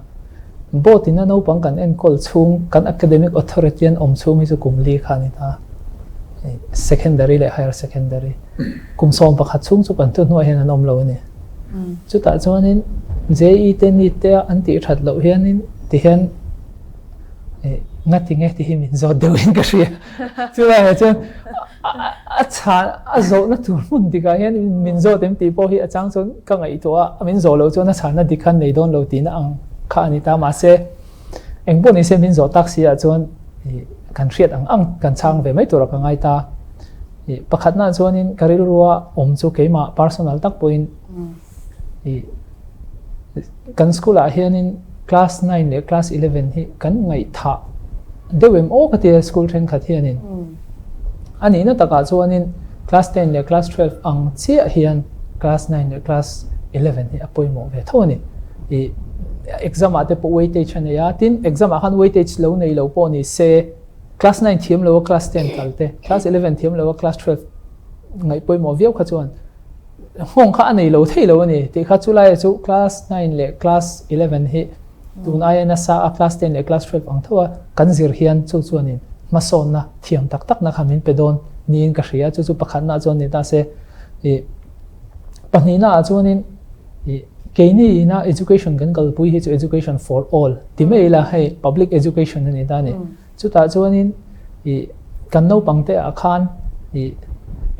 Board ina naupang kan enkawl chhung kan academic authority an awm chhung hi chu kum li kha a ni ta. Secondary leh higher secondary kum 11 chhung chu kan thuhnuaiah hian an awm lo a ni. Chutah chuanin JE te NEET te an tih that loh hianin tihian ngati nge ti hi min zawt deuhin ka hria. Chulaiah chuan a chhan a zawhna tur hmun dikah hian min zawt em tih pawh hi a chang chuan ka ngaihtuah a, min zawh loh chuan a chhanna dik khan nei dawn lo tihna ang kha a ni ta. Mahse, eng pawh nise min zawh tak si ah chuan kan hriat ang ang kan chhang ve mai tura ka ngai ta. Pakhatna chuanin ka rilrua awm chu keimah personal tak pawhin Kan school ah hianin class 9 leh class 11 hi kan ngaihthah deuh em aw ka ti a school thenkhat hianin. A nihna takah chuanin class 10 leh class 12 ang chiah hian class 9 leh class 11 hi a pawimawh ve tho a ni. Ih exam ah te pawh weightage a nei a, tin exam ah khan weightage lo nei lo pawh ni se class 9 thiam lo a class 10 kal te, class 11 thiam lo a class 12 ngaih pawimawh viau kha chuan Nghawng kha a nei lo thei lo a ni tih kha chulai chu class 9 leh class 11 hi tun aia nasa a class 10 leh class 12 ang tho a kan zir hian chu chuanin hmasawnna thiam tak takna kha min pe dawn niin ka hria chu chu pakhatna chuan ni ta se i pahnihna ah chuanin i keini ina education kan kalpui hi chu education for all ti mai ila hei public education a ni ta a ni. Chutah chuanin ih kan naupang te ah khan ih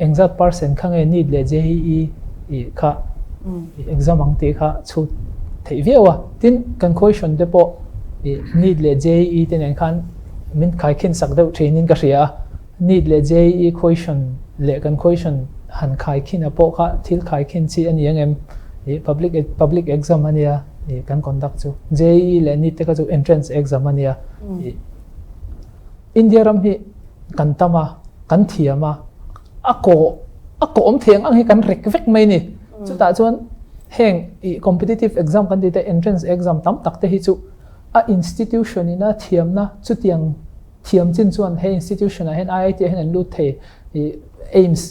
engzat percent kha nge NEET leh JEE ih kha ih exam ang tih kha chhut theih viau a. Tin, kan question te pawh ih NEET leh JEE te nen khan min khaikhin sak deuh thinin ka hria a. NEET leh JEE question leh kan question han khaikhin a pawh kha thil khaikhin chi a ni ang em? Ih public public exam a nia ih kan conduct chu. JEE leh NEET te kha chu entrance exam a nia. India ram hi kan tam a, kan thiam a, a kawh a kawh awm thei ang ang hi kan rek vek mai ni. Chutah chuan heng i competitive exam kan tih te entrance exam tam tak te hi chu a institution ina thiamna chutiang thiam chin chuan he institution ah hian IIT ah hian an lut thei i AIIMS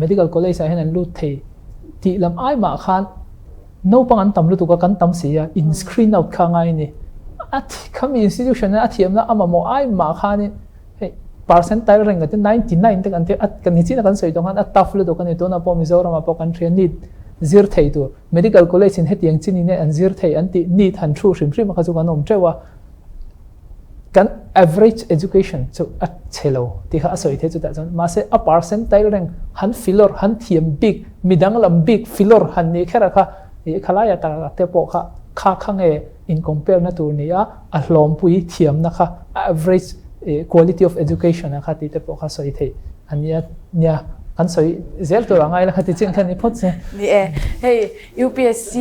medical college ah hian an lut thei tih lam ai mah khan Naupang an tam lutuk a, kan tam si a, in screen out kha ngai a ni. A khami institution a thiamna a mamawh ai mah khanin hei percentile rank ati 99 te kan ti a, kan nichin a kan sawi tawh khan a tough lutuk a ni. Tunah pawh Mizoramah pawh kan hria NEET zir thei tur medical college in hetiang chin in an zir thei an tih NEET han thu hrim hrim a kha chu kan awm teuh a. Kan average education chu a chhe lo tih kha a sawi thei chutah chuan mahse a percentile reng han filawr han thiam bik midang lam bik filawr han nih kher a kha ih khalai a tak te pawh kha kha kha nge in compare na tur ni a a hlawmpui thiamna kha a average quality of education a kha tih te pawh kha sawi thei a nia nia kan sawi zel tur a ngai la kha ti chin kha ni phawt se. Ni e, hei UPSC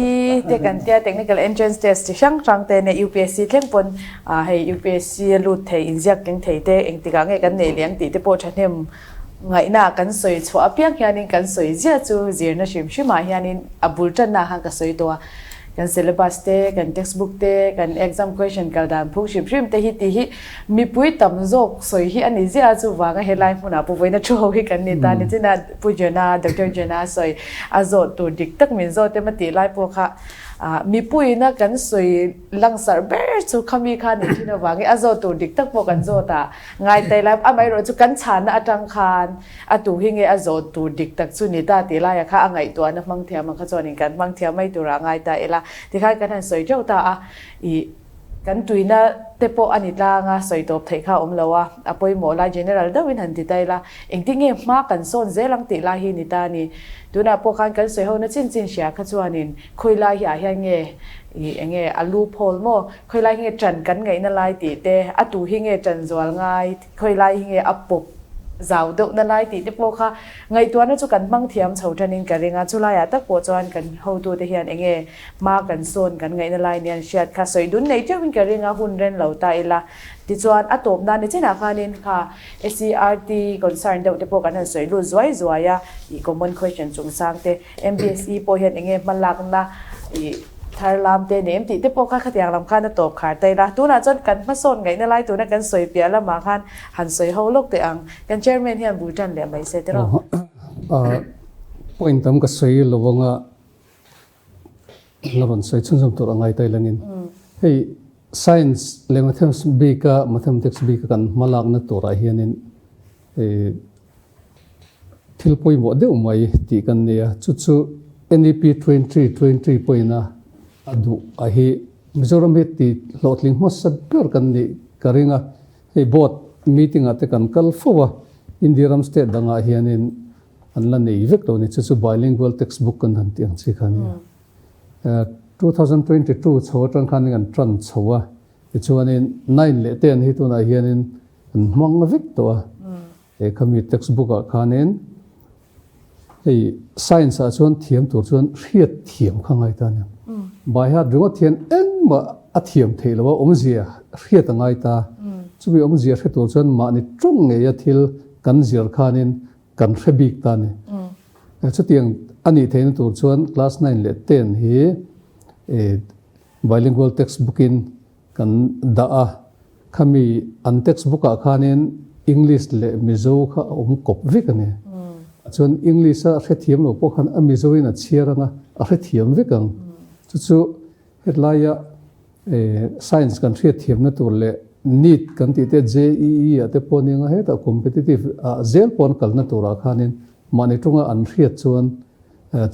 te kan tia technical entrance test chi hrang hrang te nia UPSC thleng pawn ah hei UPSC a lut thei inziak tling thei te engtikah nge kan neih leh ang tih te pawh thahnem ngaihna kan sawi chhuah apiang hianin kan sawi ziah chu zirna hrim hrimah hianin a bul tanna khan ka sawi tawh a kan syllabus te kan textbook te kan exam question kal dan phung hrim hrim te hi tih hi mipui tam zawk sawi hi a ni ziah a chuvanga helai hmunah pawh vawiina thu ho hi kan ni ta nichina Pu Jona, Doctor Jona sawi a zawh tur dik tak min zawt em a tih lai pawh kha mipuiina kan sawi langsarh ber chu khami kha ni thin avangin a zawh tur dik tak pawh kan zawt a ngai tai lai amaherawh chu kan chhanna atang khan a tu hi nge a zawh tur dik tak chu ni ta tih laia kha a ngaihtuahna hmang thiam ang kha chuanin kan hmang thiam mai turah ngai ta ila tikhan kan han sawi teuh ta a ih. Kan tuina te pawh a ni tlang a, sawi tawp theih kha a awm lo a, a pawimawh lai general deuhin han ti ta ila, engtin nge hma kan sawn zel ang tih lai hi ni ta a ni. Tunah pawh khan kan sawi hona chin chin hria kha chuanin khawi lai hi ah hian nge ih eng nge a lu phawl maw, khawi lai hi nge ṭan kan ngaihna lai tih te, a tu hi nge ṭan zual ngai, khawi lai hi nge a pawp zau deuhna lai tih te pawh kha ngaihtuahna chu kan hmang thiam chho ṭanin ka ring a, chulaiah tak pawh chuan kan hotute hian eng nge Hma kan sawn kan ngaihna lai nia an hriat kha sawi dun nei teuhin ka ring a, hun ren lo ta ila. Tichuan, a tawp nan ni chinah khanin kha SCERT concern deuh te pawh kan han sawi lut zuai zuai a, ih common question chungchang te, MBSE pawh hian enge hma lakna ih thar lam te nei em tih te pawh kha khatiang lam khan a tawp khar ta ila. Tunah chuan kan hmasawn ngaihna lai tuna kan sawi piah lamah khan han sawi ho lawk teh ang. Kan chairman hian bul tan leh mai se tiraw? Point tam ka sawi lo anga. La rawn sawi chhunzawm tur a ngai ta ilangin hei science leh mathematics bika mathematics bika kan hma lakna turah hianin thil pawimawh deuh mai tih kan nei a, chu chu NEP 2020 pawhin a a duh a hi Mizoram hi ti hlawhtling hmasa ber kan nih ka ring a, hei board meeting ah te kan kal fo a, India ram state dangah hianin An la nei vek lo ni, chu chu bilingual textbook kan han tih ang chi kha a nia. 2022 chho atang khan kan tan chho a, tichuanin nine leh ten hi tunah hianin an hmang vek tawh a. He khami textbook ah khanin hei science ah chuan thiam tur chuan hriat thiam kha ngai ta a nia. By heart ringawt hian engmah a thiam theih lo a, awmzia hriat a ngai ta. Chumi awmzia hre tur chuan mahni tawng ngeia thil kan zir khanin Kan hre bik ta a ni. Chutiang a nih theihna tur chuan class nine leh ten hi bilingual textbook in kan dah a, khami an textbook ah khanin English leh Mizo kha a awm kawp vek a ni. Chuan English a hrethiam lo pawh khan a Mizo in a chhiar ang a, a hrethiam vek ang. Chu chu Hetlaia science kan hriatthiamna tur leh NEET kan tih te JEE ah te pawh nia nga hetah competitive ah zel pawh an kalna turah khanin mahni tawnga an hriat chuan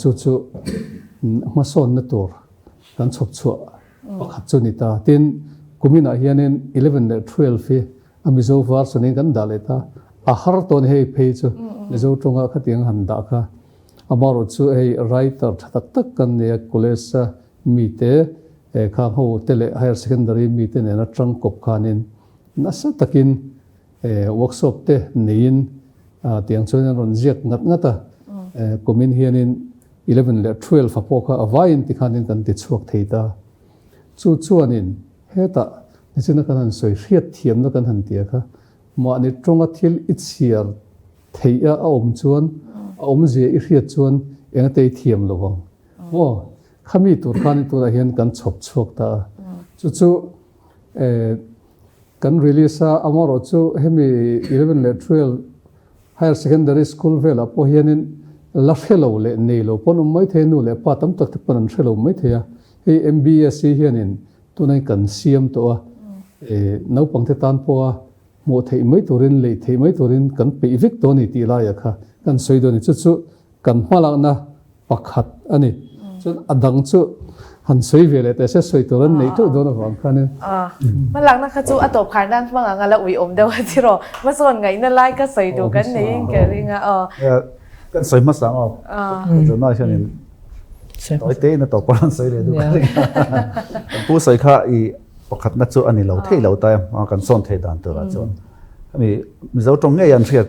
chu chu hmasawnna tur kan chhawp chhuah pakhat chu ni ta. Tin, kuminah hianin 11 leh 12 hi a Mizo version in kan dah leh ta. A har tawh a ni hei phei chu Mizo tawnga khatiang han dah kha. Amaherawhchu chu hei writer tha tak tak kan nia college a mite khang ho te leh higher secondary mite nena tangkawp khanin nasa takin workshop te neiin tiang chuan an rawn ziak ngat ngat a. Kumin hianin 11 leh 12 a pawh kha a vaiin tikhanin kan ti chhuak thei ta. Chu chuanin hetah nichina kan han sawi hriat thiamna kan han tia kha mahni tawnga thil i chhiar theih a a awm chuan a awmzia i hriat chuan engate i thiam lo vang. Maw? Khami tur khanin tunah hian kan chhawp chhuak ta a. Chu chu kan release a, amaherawh chu hemi 11 leh 12 higher secondary school velah pawh hianin la hre lo leh nei lo pawn awm mai thei a, nu leh pa tam tak te pawn an hre lo mai thei a. Hei MBSE hianin tunah hian kan siam tawh a, naupangte tan pawha hmuh theih mai turin, lei theih mai turin kan peih vek tawh a ni tih laiah kha kan sawi dawn a ni. Chu chu kan hmalakna pakhat a ni. Chuan a dang chu han sawi ve leh teh se, sawi tur an neih teuh dawn avang khanin. Hmalakna kha chu a tawp khar nan hmang ang a la ui awm deuh a tiraw. Hmasawn ngaihna lai ka sawi duh kan neiin ka ring a aw. Kan sawi hmasa ang aw. Tunah hianin tawi tein a tawp a rawn sawi leh duh ka ring a. Kan pu sawi kha i pakhatna chu a ni lo thei lo ta a, kan sawn thei dan turah chuan. Hemi Mizo tawng ngei an hriat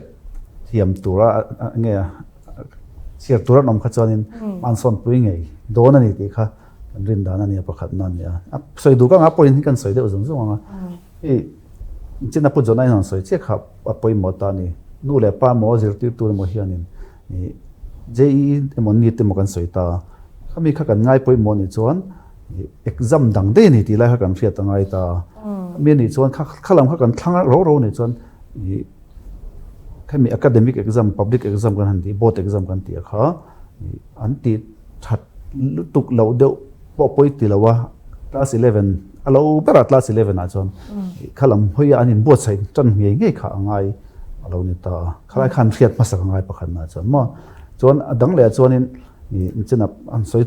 thiam tura nge Chhiar tur an awm kha chuanin an sawnpui ngei dawn a ni tih kha kan rin dan a nia pakhatna a ni a. A sawi duh ka anga pawhin hi kan sawi deuh zung zung ang a. Hei China Pu John-a in han sawi chiah kha a pawimawh ta a ni. Nu leh pa emaw zirtirtu emaw hianin JEE emaw NEET emaw kan sawi ta a. Khami kha kan ngai pawimawh nih chuan exam dang daih a ni tih lai kha kan hriat a ngai ta a. Khami a nih chuan kha lam kha kan thlang ro ro nih chuan Hemi academic exam, public exam kan han tih, board exam kan tih a kha an tih that lutuk loh deuh pawh pawi ti lo a, class 11 a lo ber a class 11 ah chuan kha lam hawi a an inbuatsaih tan ngei ngei kha a ngai a lo ni ta a, khalai khan hriat hmasak a ngai pakhat na chuan maw. Chuan a dang leh ah chuanin nichin ah an sawi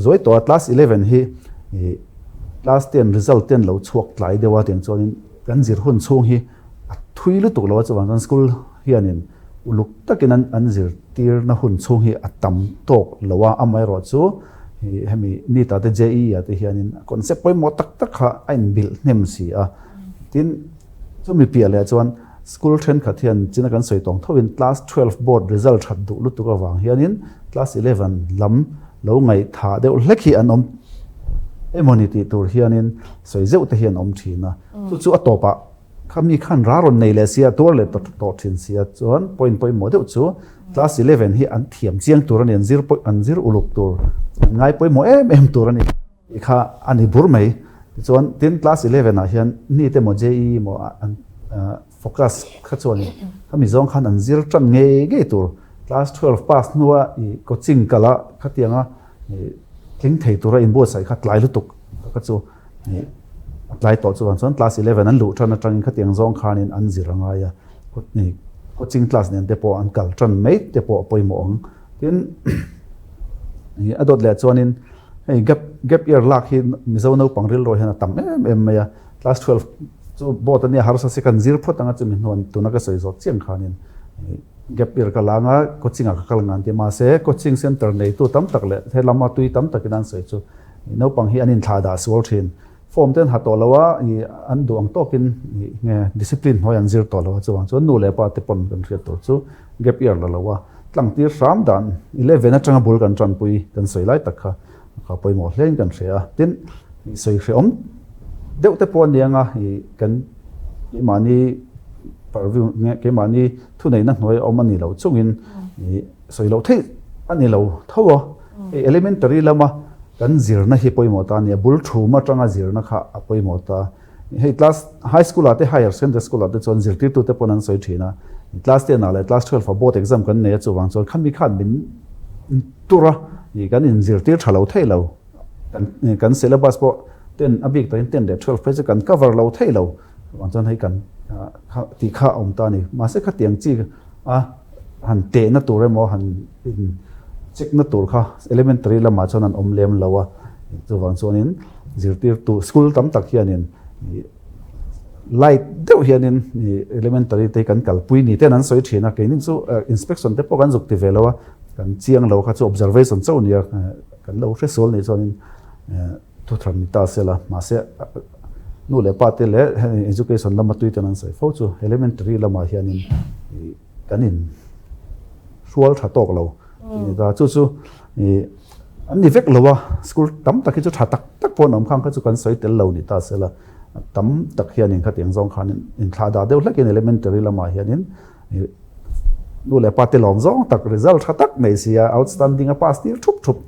zuai tawh a class 11 hi. Class ten result ten lo chhuak tlai deuh a tiang chuanin kan zir hun chhung hi a thui lutuk lo a, chuvang chuan school hianin uluk takin an an zirtirna hun chhung hi a tam tawk lo a, amaherawh chu hemi NEET ah te JEE ah te hianin concept pawimawh tak tak kha a inbilh hnem si a, tin chumi piah leh chuan school thenkhat hian china kan sawi tawng thovin class 12 board result that duh lutuk avang hianin class 11 lam lo ngaihthah deuh hlek hi an awm emawni tih tur hianin sawi zeuh te hi an awm thin a. Chu chu a tawpah kha mi khan ra rawn nei leh sia, tuar leh tawh thin sia chuan point pawimawh deuh chu class 11 hi an thiam chiang tur a ni, an zir an zir uluk tur, an ngai pawimawh em em tur a ni tih kha a ni bur mai. Tichuan tin class 11 ah hian NEET emaw JEE emaw an focus kha chuanin khami zawng khan an zir tan ngei ngei tur class 12 pass hnua i coaching kala khatianga tling thei tura inbuatsaih kha tlai lutuk kha chu a tlai tawh chuan chuan class 11 an luh tan atangin khatiang zawng khanin an zir a ngai a coaching class nen te pawh an kal tan mai te pawh a pawimawh ang tin a dawt leh chuanin hei gap gap year lak hi Mizo naupang rilru hian a tam em em mai a. Class 12 chu board ania harsa si kan zir phawt anga chumi hnuan tuna ka sawi zawk chiang khanin gap year ka la anga coaching ah ka kal ngan ti mahse coaching center neitu tam tak leh he lama tui tam takin an sawi chu naupang hi an inthlah dah sual thin form te an ha tawh lo a ih an duh ang tawkin ih nge discipline hnuai an zir tawh lo a chuvang chuan nu leh pa te pawn kan hriat tur chu gap year la lo a tlangtir hram dan 11 atanga bul kan tanpui kan sawi lai tak kha Kha pawimawh hlein kan hria a, tin sawi hrehawm deuh te pawh a nia nga i kan keimahni purview nge keimahni thuneihna hnuai a awm a ni lo chungin i sawi loh theih a ni lo tho a, hei elementary lama kan zirna hi pawimawh ta a ni a, bul thum atanga zirna kha a pawimawh ta. Hei class high school ah te higher secondary school ah te chuan zirtirtu te pawn an sawi thin a, class 10 ah leh class 12 ah board exam kan nei a chuvang chuan khami khan min tur a ih kan in zirtir tha lo thei lo kan kan syllabus pawh 10 a bik takin 10 leh 12 phei chu kan cover lo thei lo chuvang chuan hei kan tih kha a awm ta a ni mahse khatiang chi a han tehna tur emaw han in check na tur kha elementary lamah chuan an awm lem lo a chuvang chuanin zirtirtu school tam tak hianin ih light deuh hianin ih elementary te hi kan kalpui ni ten an sawi thin a keini chu inspection te pawh kan zuk ti ve lo a kan chiang lo kha chu observation chauh a ni a kan lo hre sual nih chuanin Thuthar ni ta sela, mahse nu leh pa te leh education lama tui ten an sawi fo chu elementary lamah hianin kan in hrual tha tawk lo tih ni ta. Chu chu an ni vek lo a, school tam tak hi chu tha tak tak pawh an awm khang kha chu kan sawi tel lo ni ta sela, tam tak hianin khatiang zawng khan inthlah dah deuh hlekin elementary lamah hianin Nu leh pa te lawm zawng tak result tha tak nei sia outstanding a pass tir thup thup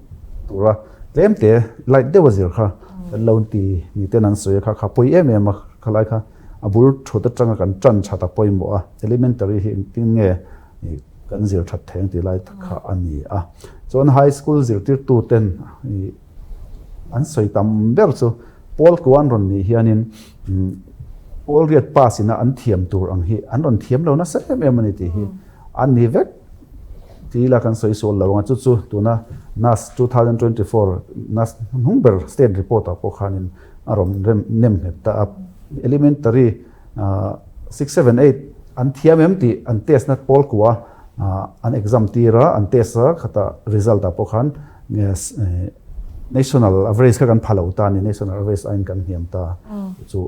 tura tlem te light deuh a zir kha kan lo ti ni ten an sawi a kha kha pawi em em a khalai kha a bul thut atanga kan tan that a pawimawh a elementary hi engtin nge kan zir that thei ang tih lai tak kha a ni a chuan high school zirtirtu ten An sawi tam ber chu Paul kua an rawn nih hianin Paul riat pass ina an thiam tur ang hi an rawn thiam lo nasa em em a ni tih hi an ni vek ti ila kan sawi sual lo ang a, chu chu tuna NAS 2024 NAS hnung ber state report ah pawh khanin a rawn rem nem nghet ta a, elementary six seven eight an thiam em tih an test na Paul kua an exam tir a, an test a khata result ah pawh khan National average kha kan pha lo ta a ni, national average aiin kan hniam ta. Chu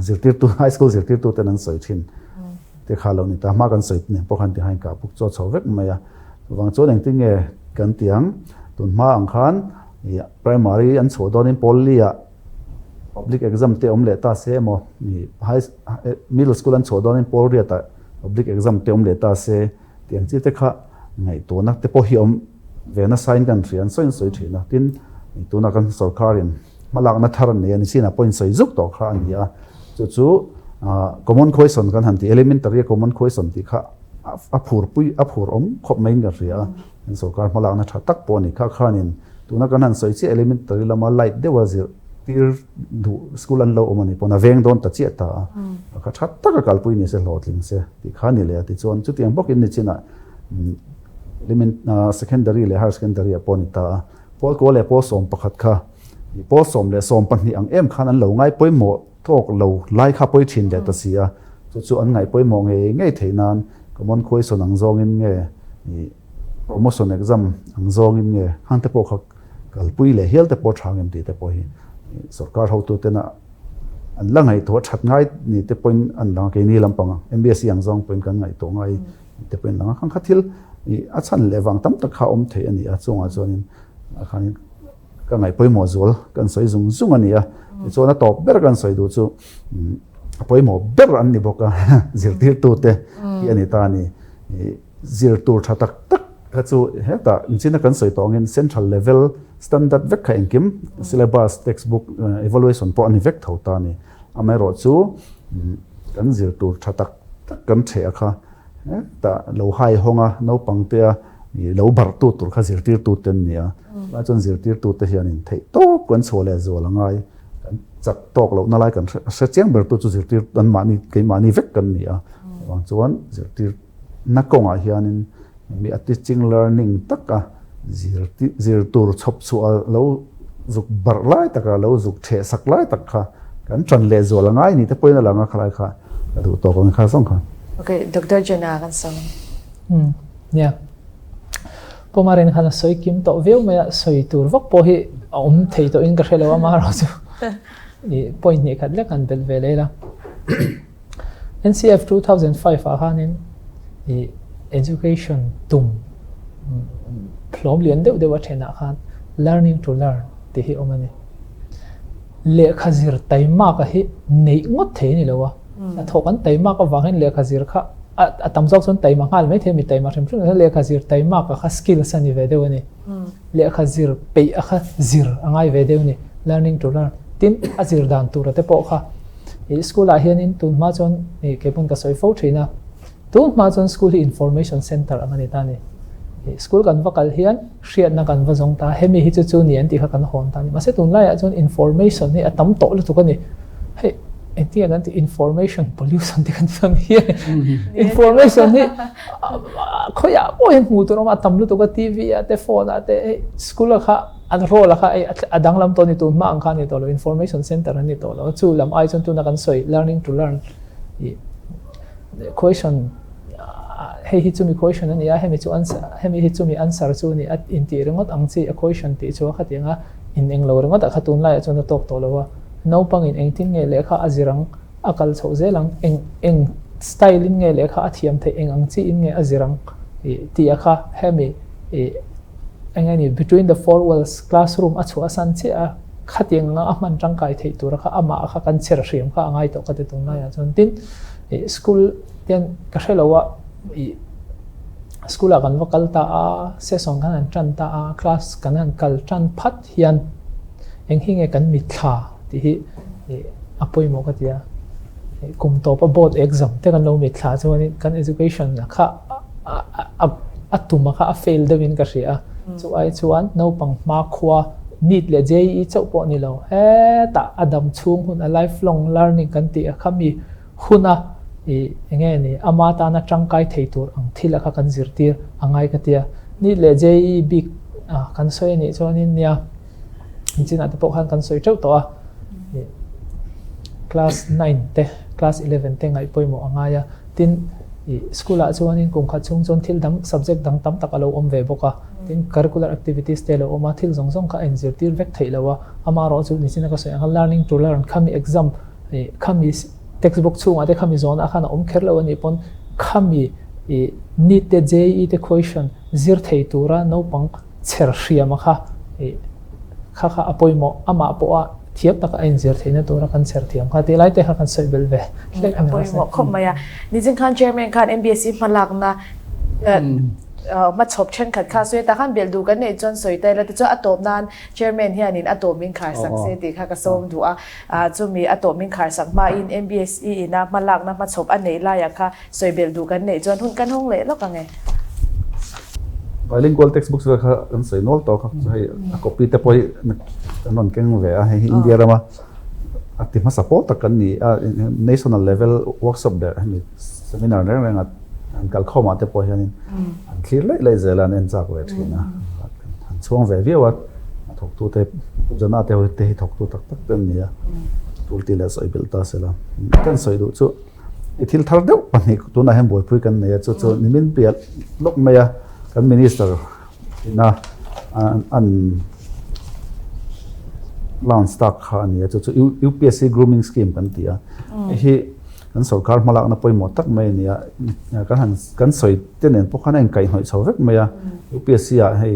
zirtirtu, high school zirtirtu ten an sawi thin te kha lo ni ta. Hma kan sawi nen pawh khan tihain kah buk chaw chho vek mai a. Chuvang chuan engtin nge kan ti ang, tun hma ang khan primary an chhuah dawnin pawl li ah public exam te awm leh ta se emaw, high middle school an chhuah dawnin pawl riat ah public exam te awm leh ta se, Tih ang chi te kha ngaihtuahna te pawh hi awm ve nasa in kan hria an sawi an sawi thin a, tin tuna kan sorkarin hmalakna thar an nei a ni chinah pawh in sawi zuk tawh kha a ni a, chu chu common question kan han tih elementary common question tih kha a phur pui a phur awm khawp mai in kan hria a, kan sorkar hmalakna tha tak pawh a ni kha khanin tuna kan han sawi chiah elementary lama light deuha zir tir duh school an lo awm a ni pawn a veng dawn ta chiah ta a, kha tha taka kalpui ni se hlawhtling se. Tih kha a ni leh a tichuan chutiang bawkin nichinah element secondary leh higher secondary ah pawh a ni ta a, pawl kua leh pawl 11 kha Pawl 12 ang em khan an lo ngai pawimawh tawk lo lai kha pawi thin leh ta si a, chu chu an ngaih pawimawh ngei ngei theih nan common question ang zawngin nge promotion exam ang zawngin nge hang te pawh kha kalpui leh hial te pawh tha ngem tih te pawh hi sorkar hotuten a an la ngaihtuah that ngai ni te pawhin an lang a, keini lampang MBSE ang zawng pawhin kan ngaihtuah ngai te pawhin an lang a, khang kha thil a chhan leh vang tam tak kha awm theih a ni a, chungah chuanin khanin Ka ngaih pawimawh zual kan sawi zung zung a ni a, tichuan a tawp ber kan sawi duh chu a pawimawh ber an ni bawk a, zirtirtute hi a ni ta a ni. Zir tur tha tak tak kha chu hetah inchina kan sawi tawh angin central level standard vek kha engkim syllabus, textbook, evaluation pawh a ni vek tho ta a ni. Amaherawhchu kan zir tur tha tak tak kan ṭheh a kha hetah lo hai hawng a, naupang te a lo barhtu tur kha zirtirtute an ni a, tunah chuan zirtirtute hianin theih tawp kan chhuah leh zual a ngai, kan chak tawk lohna lai kan hre chiang bertu chu zirtir anmahni keimahni vek kan ni a, chuvang chuan zirtirna kawngah hianin mi a teaching learning taka zir tur chhawp chhuah lo zuk barh lai taka lo zuk theh sak lai tak kha kan tan leh zual a ngai ni te pawhin a lang a khalai kha ka duh tawk ang kha zawng kha. Okay, Doctor Jenna kan sawm. Umm nia. Pawmarin khan a sawi kim tawh viau mai a, sawi tur vak pawh hi a awm thei tawh in ka hre lo a, amaherawh chu i point hnih khat lek han belh ve leh ila. NCF 2005 ah khanin i education tum hlawm lian deuh deuh a thenah khan learning to learn tih hi awm a ni. Lehkha zir taimak a hi neih ngawt thei a ni lo a, hnathawh kan taimak avangin lehkha zir kha a tam zawk chuan taima nghal mai thei a, mi taima hrim hrim chuan lehkha zir taimak a kha skills a ni ve deuh a ni. Lehkha zir peih a kha zir a ngai ve deuh a ni, learning to learn. Tin, a zir dan tura te pawh kha i school ah hianin tun hma chuan i kei pawn ka sawi fo thin a, tun hma chuan school hi information center ang a ni ta a ni. School kan va kal hian hriatna kan va zawng ta, hemi hi chu chu ni an tih kha kan hawn ta a ni. Mahse tunlaiah chuan information hi a tam tawh lutuk a ni. Hei engtin nge kan tih information pollution te kan tih ang hi information hi khawiah pawh hian hmuh tur a awm a, a tam lutuk a TV ah te phone ah te hei school ah kha an role ah kha hei a danglam tawh a ni tun hma ang kha a ni tawh lo information center an ni tawh lo. Chu lam ai chuan tuna kan sawi learning to learn ih question hei hi chumi question a ni a, hemi chu answer hemi hi chumi answer chu a ni a intih ringawt ang chi a question tih chu a khatiang a in englo ringawt ah kha tunlaiah chuan a tawk tawh lo a, naupangin engtin nge lehkha a zir ang a kal chhoh zel ang eng eng style in nge lehkha a thiam theih eng ang chi in nge a zir ang ih tih a kha hemi ih eng nge ni between the four walls classroom a chhuah san chiah a khatiang anga a hman tangkai theih tur a kha amah kha kan chher hriam kha a ngai tawh ka ti tunlaiah chuan tin ih school Tian ka hre lo a, ih school ah kan va kal ta a, session kan han tan ta a, class kan han kal tan phat hian eng hi nge kan mitthla tih hi ih a pawimawh ka ti a. Ih kum tawpa board exam te kan lo mitthla chuanin kan education a kha a a tum a kha a fail deuhin ka hria a. Chu ai chuan naupang hmakhua NEET leh JEE chauh pawh ni lo, hetah a dam chhung hun a lifelong learning kan tih a kha mi Huna i enge ni ama tana tangkai thei tur ang thil a kha kan zirtir a ngai ka tia. Ni leh JEE bik a kan sawi a nih chuanin nia chinah te pawh khan kan sawi teuh tawh a. Class 9 te class 11 te ngaih pawimawh a ngai a. Tin i school ah chuanin kum khat chhung chuan thil dang subject dang tam tak a lo awm ve bawk a. Tin curricular activities te a lo awm a, thil zawng zawng kha a inzirtir vek theih lo a. Amaherawhchu chu nichina ka sawi ang khan learning to learn khami exam Khami textbook chhungah te khami zawnah khan a awm kher lo a nih pawn khami NEET te JEE te question zir thei tura naupang chher hriama kha kha kha a pawimawh amah pawha thiam taka a inzir theihna tura kan chher thiam kha tih lai te kha kan sawi belh ve hlek a ni. A pawimawh khawp mai a. Niching khan chairman khan MBSE hmalakna hmachhawp thenkhat kha sawi a tah khan belh duh kan neih chuan sawi ta ila tichuan a tawp nan chairman hianin a tawp min khar sak se tih kha ka sawm duh a. Chumi a tawh min khar sak hmain MBSE ina hmalakna hmachhawp a neih laiah kha sawi belh duh kan neih chuan hun kan hawng leh lawk ang e. Bilingual textbooks vel kha kan sawi nual tawk a, hei a copy te pawh hi kan rawn keng ve a, hei hi India rama a ti hmasa pawl tak kan ni a, national level workshop leh hemi seminar reng renga an kalkhawmah te pawh hianin an thlir laih laih zel a, an en chak ve thin a, an chhuang ve viau a, a thawktute. Pu Jana te ho te hi thawktu tak tak te an ni a, tul tih leh sawi belh ta sela. Kan sawi duh chu i thil thar deuh pahnih tunah hian buaipui kan nei a, chu chu nimin piah lawk mai a kan minister ina an launch tak kha a ni a, chu chu UPSC grooming scheme kan ti a, hei hi kan sorkar hmalakna pawimawh tak mai a ni a, kan han kan sawi te nen pawh khan a inkaihhnawih chho vek mai a, UPSC ah hei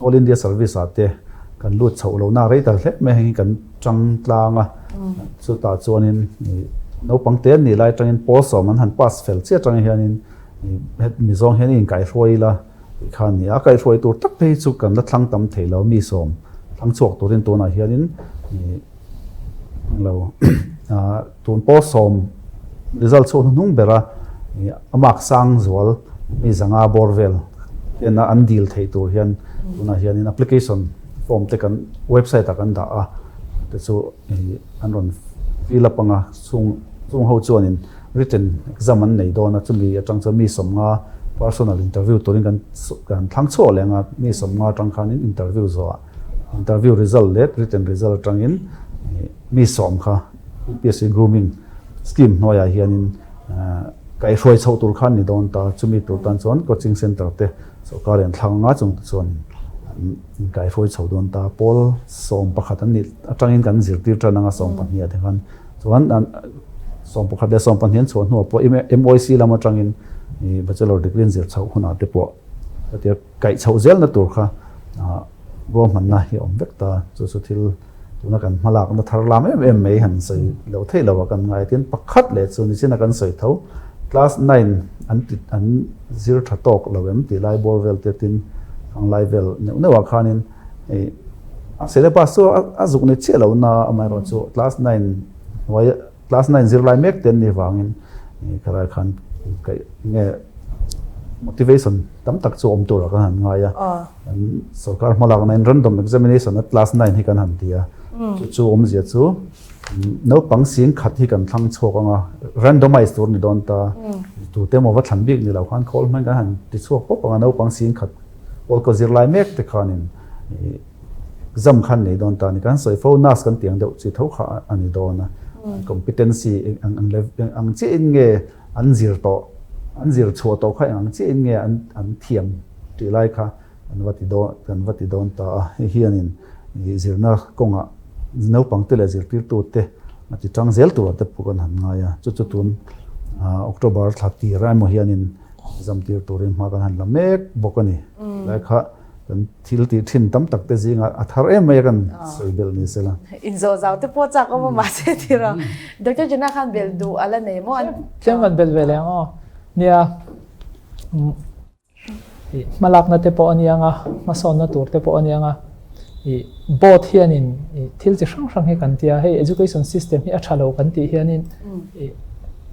All India Service ah te kan lut chhoh lohna a rei ta hle mai a, hei hi kan chang tlang a, chutah chuanin naupang te an nih lai atangin pawl sawm an han pass fel chiah atang hianin mi zawng hian i inkaihruai ila tih kha a ni a, a kaihruai tur tak phei chu kan la thlang tam thei lo, mi sawm thlang chhuak turin tunah hianin lo tun pawl sawm result chhuak hnuhnung bera a mark sang zual mi zanga bawr vel tena an dil theih tur hian tunah hianin application form te kan website ah kan dah a te chu an rawn fill up anga chung chung ho chuanin written exam an nei dawn a chumi atang chuan mi sawmnga personal interview turin kan kan thlang chhuak leh anga mi sawmnga atang khanin interview zawhah Interview result leh written result atangin mi sawm kha UPSC grooming scheme hnuaiah hianin kaihhruai chhoh tur kha an ni dawn ta. Chumi tur tan chuan coaching centre te sorkar in thlang anga chung te chuan an inkaihhruai chho dawn ta. Pawl 11 an nih atangin kan zirtir tan anga 12 ah te khan chuan 11 leh 12 an chhuah hnuah pawh MOIC lam atangin bachelor degree an zir chhoh hunah te pawh hetia Kaih chhoh zelna tur kha ruahmanna hi a awm vek ta. Chu chu thil tuna kan hmalakna thar lam em em mai han sawi loh theih loh a kan ngai. Tin, pakhat leh chu nichina kan sawi tho, class nine an ti an zir tha tawk lo em tih lai bawr vel te tin ang lai vel neuh neuh ah khanin hei a syllabus chu a zuk ni chiah lo na amaherawhchu class nine hnuai Class nine zirlai mek te an nih vangin khalai khan kaih nge motivation tam tak chu awm turah kan han ngai a. Kan sorkar hmalakna in random examination a class nine hi kan han ti a. Chu chu awmzia chu naupang sing khat hi kan thlang chhuak anga randomize tur ni dawn ta. Tute emaw va thlan bik ni lo khan khawl hmang kan han ti chhuak pawp anga naupang sing khat pawl kaw zirlai mek te khanin Exam khan nei dawn ta a ni. Kan sawi fo nurse kan tiang deuh chi tho kha a ni dawn a. Competency eng ang level eng ang chiahin nge an zir tawh an zir chhuah tawh kha eng ang chiahin nge an an thiam tih lai kha kan va ti dawn kan va ti dawn ta a. Hei hianin ih zirna kawngah naupangte leh zirtirtute a ti tang zel turah te pawh kan han ngai a. Chu chu tun October thla tir emaw hianin exam tir turin hma kan han la mek bawk a ni. Lai kha Kan thil tih thin tam tak te zingah a thar em mai a kan sawi belh ni sela. Inzawh zau te pawh chak awm a mahse tiraw Doctor Jana khan belh duh a la nei maw an? Tlem kan belh ve leh ang aw. Nia, ih hmalakna te pawh a nia ang a, hmasawnna tur te pawh a nia ang a. Ih board hianin ih thil chi hrang hrang hi kan tia, hei education system hi a tha lo kan tih hianin ih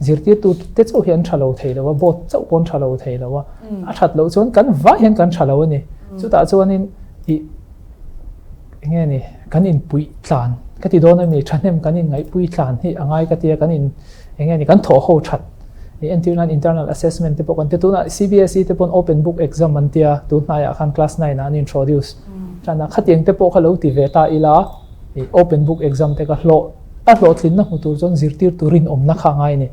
zirtirtu te chauh hi an tha lo thei lo a, board chauh pawh an tha lo thei lo a. A that loh chuan kan vai hian kan tha lo a ni. Chutah chuanin ih enge ni kan inpuih tlan ka ti dawn a mi thahnem kan inngaihpui tlan hi a ngai ka tia kan in enge ni kan thawh ho that ih entir nan internal assessment te pawh kan ti tunah CBSE te pawn open book exam an tia tun hnaiah khan class nine ah an introduce tan a khatiang te pawh kha lo ti ve ta ila ih open book exam te ka hlawh a hlawhtlinna hmu tur chuan zirtir turin awmna kha a ngai a ni.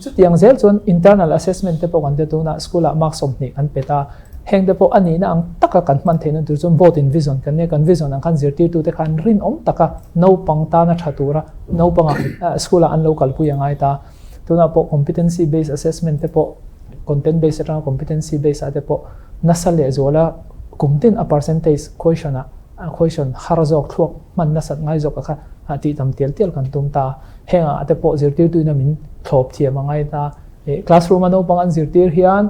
Chutiang zel chuan internal assessment te pawh kan ti tunah school ah mark 20 kan pe ta. Heng te pawh a nihna ang taka kan hman theihna tur chuan board in vision kan nia, kan vision ang khan zirtirtute khan rinawm taka naupang tana tha tura naupanga school ah an lo kalpui a ngai ta. Tunah pawh competency based assessment te pawh content based atanga competency based ah te pawh nasa lehzuala kum tin a percentage question ah question har zawk thluak hman nasat ngai zawk a kha tih tam tial tial kan tum ta. Hengah te pawh zirtirtuina min thlawp thiam a ngai ta. Classroom a naupang an zirtir hian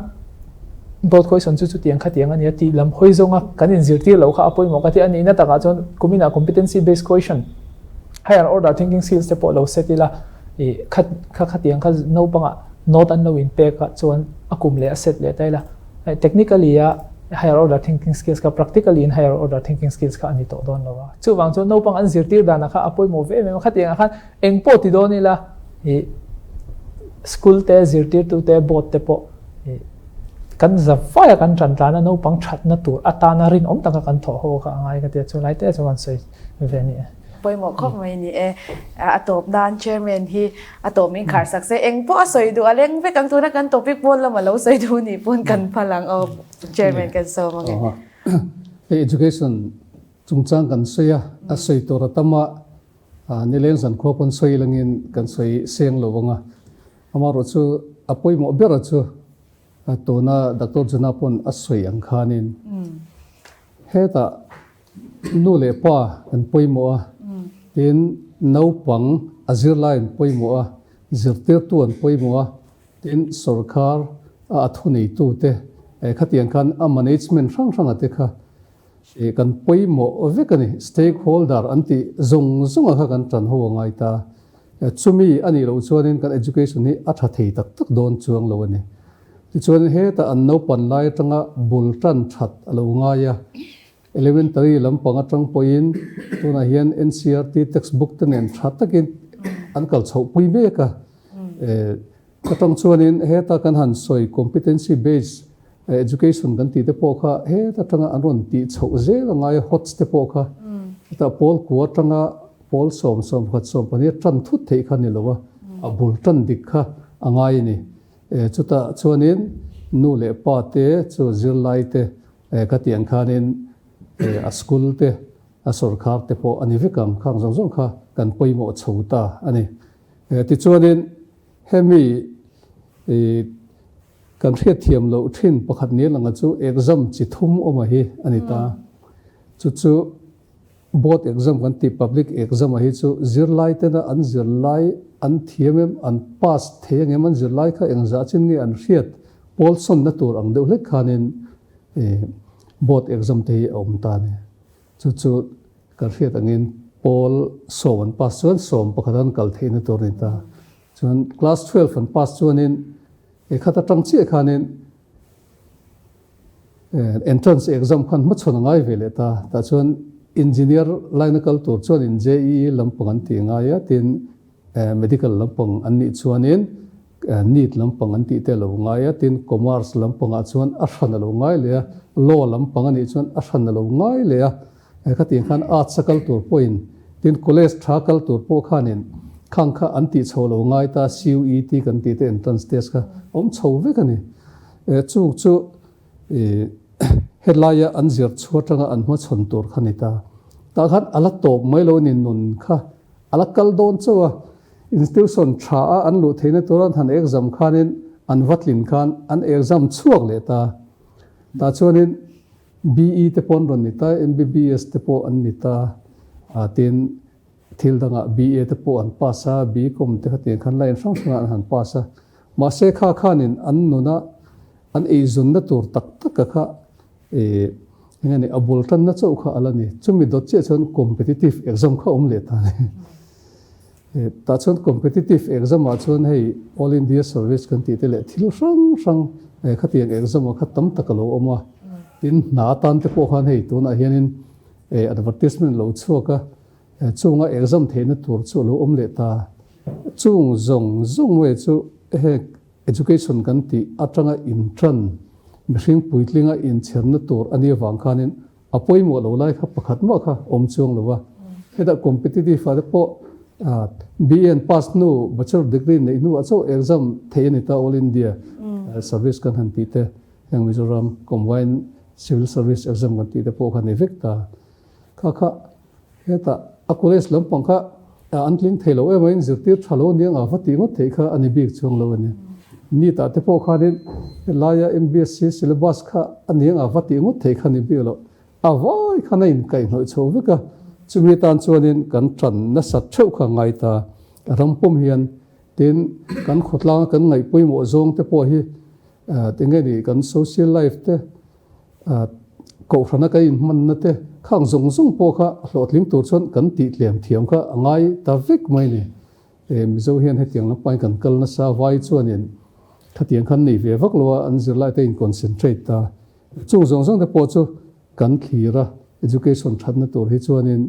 dawt question chu chutiang khatiang a nia tih lam hawi zawnga kan inzirtir loh kha a pawimawh ka ti a nihna takah chuan kuminah competency based question higher order thinking skills te pawh lo set ila ih kha kha khatiang kha naupangah note an lo inpek ah chuan a kum leh a set leh ta ila technically a higher order thinking skills kha practically in higher order thinking skills kha a ni tawh dawn lo a. Chuvang chuan naupang an zirtir danah kha a pawimawh ve em em a, khatiangah khan eng pawh ti dawn ila ih school te zirtirtu te board te pawh ih Kan zavaia kan ṭan tlana naupang ṭhatna tur atana rinawm taka kan thawh ho kha a ngai ka ti a, chu lai te chu kan sawi ve a ni e. Pawimawh khawp mai ni e. A tawp nan Chairman hi a tawp min khar sak se, eng pawh a sawi duh a leng vek ang tuna kan topic pawn lama lo sawi duh nih pawn kan phal ang aw Chairman kan sawm ang e. Hei education chungchang kan sawi a, a sawi tur a tam a, nileng zankhua pawn sawi langin kan sawi seng lo ang a, amaherawh chu a pawimawh ber a chu Tuna Doctor Juna pawn a sawi ang khanin hetah nu leh pa an pawimawh a, tin naupang a zirlai an pawimawh a, zirtirtu an pawimawh a, tin sorkar a thuneitute khatiang khan a management hrang hranga te kha kan pawimawh vek a ni. Stakeholder an tih zawng zawnga kha kan tan ho a ngai ta. Chumi a nih loh chuanin kan education hi a tha thei tak tak dawn chuang lo a ni. Tichuan hetah an naupan lai atanga bul tan that a lo ngai a, elementary lampang atang pawhin tunah hian NCERT textbook te nen tha takin an kal chhoh pui mek a. Atang chuanin heta kan han sawi competency based education kan tih te pawh kha heta atanga an rawn tih chhoh zel a ngai a, HOTS te pawh kha hetah pawl kua atanga Pawl 11 15 tan thut theih kha ni lo a, a bul tan dik kha a ngai a ni. Chutah chuanin nu leh pa te chu zirlai te ka tih ang khanin a school te, a sorkar te pawh a ni vek ang, khang zawng zawng kha kan pawimawh chho ta a ni. Tichuanin hemi kan hriatthiam loh thin pakhat ni langa chu exam chi thum awma hi a ni ta. Chu chu Board exam kan tih public exam a hi chu zirlai tena an zirlai an thiam em, an pass thei ang em, an zirlai kha engzah chin nge an hriat pawl sawnna tur ang deuh hlek khanin board exam te hi a awm ta a ni. Chu chu kan hriat angin pawl sawm an pass chuan 11 an kal theihna tur a ni ta. Chuan class 12 an pass chuanin khat atang chiah khanin Entrance exam khan hmachhawn a ngai ve leh ta. Tah chuan engineer line a kal tur chuanin JEE lampang an tih ngai a, tin medical lampang an nih chuanin NEET lampang an tih te a lo ngai a, tin commerce lampangah chuan a hran a lo ngai leh a, law lampang a nih chuan a hran a lo ngai leh a. Khatiang khan arts a kal tur pawhin tin college tha kal tur pawh khanin khang kha an tih chho lo ngai ta, CUET kan tih te entrance test kha awm chho vek a ni. Chung chu helaia an zir chhuah atanga an hmachhawn tur kha ni ta. Tah khan a la tawp mai lo a ni, nun kha a la kal dawn chauh a. Institution tha a an luh theihna tura an han exam khanin an va tlin khan an exam chhuak leh ta. Tah chuanin BE te pawh an rawn ni ta, MBBS te pawh an ni ta, tin Thil dangah BA te pawh an pass a, BCom te khatiang khan line hrang hrangah an han pass a. Mahse kha khanin an nuna an eizunna tur tak taka kha ih eng nge ni a bul tanna chauh kha a la ni. Chumi dawt chiah chuan competitive exam kha a awm leh ta a ni. Tah chuan competitive exam ah chuan hei All India Service kan tih te leh thil hrang hrang khatiang exam ah kha tam tak a lo awm a. Tin hna atan te pawh khan hei tunah hianin advertisement lo chhuak a. Chunga exam theihna tur chu a lo awm leh ta. Chung zawng zawng mai chu heng education kan tih atanga intran mihring puitlinga inchherna tur a nih avang khanin a pawimawh lo lai kha pakhat mah kha awm chuang lo a. Hetah competitive ah te pawh BA an pass hnu bachelor degree neih hnuah chauh exam theih a ni ta All India Service kan han tih te heng Mizoram Combined Civil Service exam kan tih te pawh kha ni vek ta. Kha kha hetah a college lampang kha an tling thei lo em a, in zirtir tha lo aniang a va tih ngawt theih kha a ni bik chuang lo a ni. NEET ah te pawh khanin helaia MBSC syllabus kha aniang a va tih ngawt theih kha a ni bik lo. A vai khan a inkaihhnawih chho vek a, chumi tan chuanin kan tan nasat theuh kha ngai ta. Ram pawm hian tin kan khawtlanga kan ngaih pawimawh zawng te pawh hi tinge ni kan social life te Kohhrana ka inhmanna te khang zawng zawng pawh kha hlawhtling tur chuan kan tih tlem thiam kha a ngai ta vek mai ni. Mizo hian hetiang lampangin kan kal nasa vai chuanin khatiang khan nei ve vak lo a, an zirlai te in concentrate ta. Chung zawng zawng te pawh chu kan thlir a, education thatna tur hi chuanin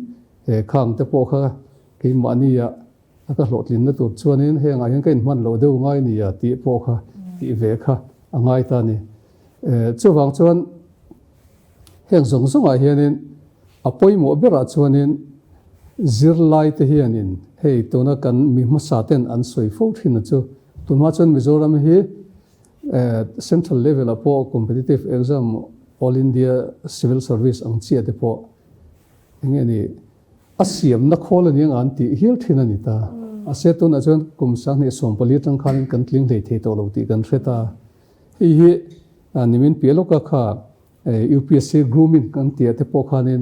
khang te pawh kha keimahnia a ka hlawhtlinna tur chuanin hengah hian ka inhman loh deuh ngai nia tih pawh kha tih ve kha a ngai ta ni. Chuvang chuan heng zawng zawngah hianin a pawimawh berah chuanin zirlaite hianin hei tuna kan mi hmasa ten an sawi fo thin a chu tunhma chuan Mizoram hi Central level ah pawh competitive exam All India Civil Service ang chiah te pawh eng nge ni a siamna khawl a ni ang an tih hial thin a ni ta. Mahse tunah chuan kum 2014 atang khanin kan tling hlei thei tawh lo tih kan hre ta. Hei hi nimin piah lawka kha UPSC grooming kan tih ah te pawh khanin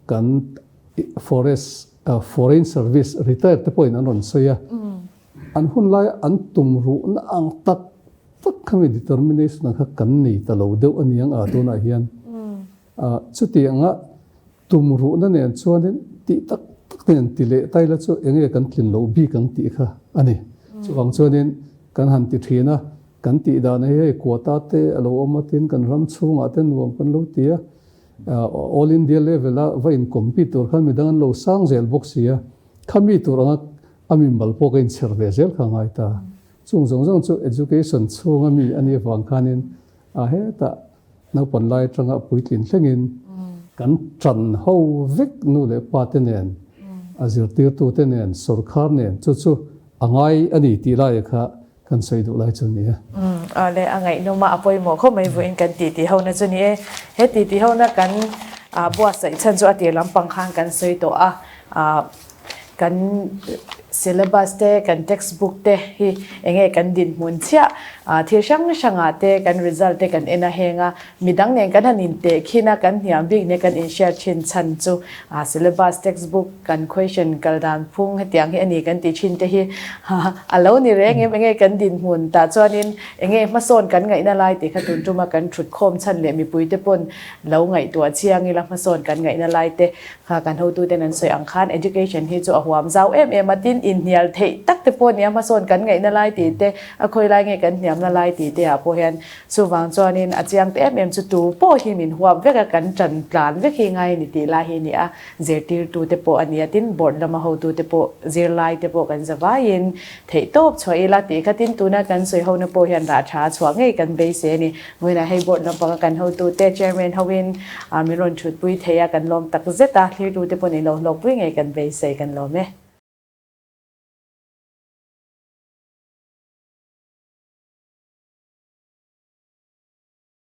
kan forest foreign service retired te pawhin an rawn sawi a. An hun lai an tum ruhna ang tak tak khami determination ang kha kan nei ta lo deuh a ni ang a tunah hian. Chuti anga tum ruhna nen chuanin tih tak tak nen ti leh tai la chu eng nge kan tlin loh bik ang tih kha a ni. Chuvang chuanin kan han ti thin a, kan tih dan hi hei quota te a lo awm a tin kan ram chhungah te nuam kan lo ti a, All India level a va in compete tur khan midang an lo sang zel bawk si a, khami tur anga a mimal pawh ka inchher ve zel kha a ngai ta. Chung zawng zawng chu education chhunga mi a nih avang khanin a hetah Naupan lai atanga puitlin thlengin kan tan ho vek nu leh pa te nen, a zirtirtu te nen, sorkar nen chu chu a ngai a ni tih laia kha kan sawi duh lai chu a ni e. Awle, a ngaihnawm a, a pawimawh khawp mai vawiin kan titi ho na chu ni e. He titi ho na kan buatsaih chhan chu a tir lampang khan kan sawi tawh a. Kan syllabus te, kan textbook te hi eng nge kan dinhmun chiah, thil hrang hrangah te kan result te kan en a heng a, midang nen kan han inteh khin a, kan hniam bik nen kan inhriat thin chhan chu syllabus, textbook, kan question kal dan phung hetiang hi a ni kan tih thin te hi a lo ni reng em, eng nge kan dinhmun tah chuanin eng nge hmasawn kan ngaihna lai tih kha tun tuma kan thut khawm chhan leh mipuite pawn lo ngaihtuah chiang ila hmasawn kan ngaihna lai te Kha kan hotuten an sawi ang khan education hi chu a huam zau em em a, tin inhnial theih tak te pawh nia hmasawn kan ngaihna lai tih te, a khawi lai nge kan hniamna lai tih te ah pawh hian chuvang chuanin a chiang te em em chu tu pawh hi min huap vek a, kan tan tlan vek hi ngai a ni tih lai hi nia zirtirtu te pawh a nia, tin board lama hotu te pawh zirlai te pawh kan za vaiin theih tawp chhuah ila tih kha tin tuna kan sawi hona pawh hian rah tha chhuah ngei kan beisei a ni. Vawiinah hei board lampanga kan hotute chairman hoin min rawn thutpui thei a, kan lawm tak zet a, thlirtute pawh nih lo hlawkpui ngei kan beisei kan lawm e.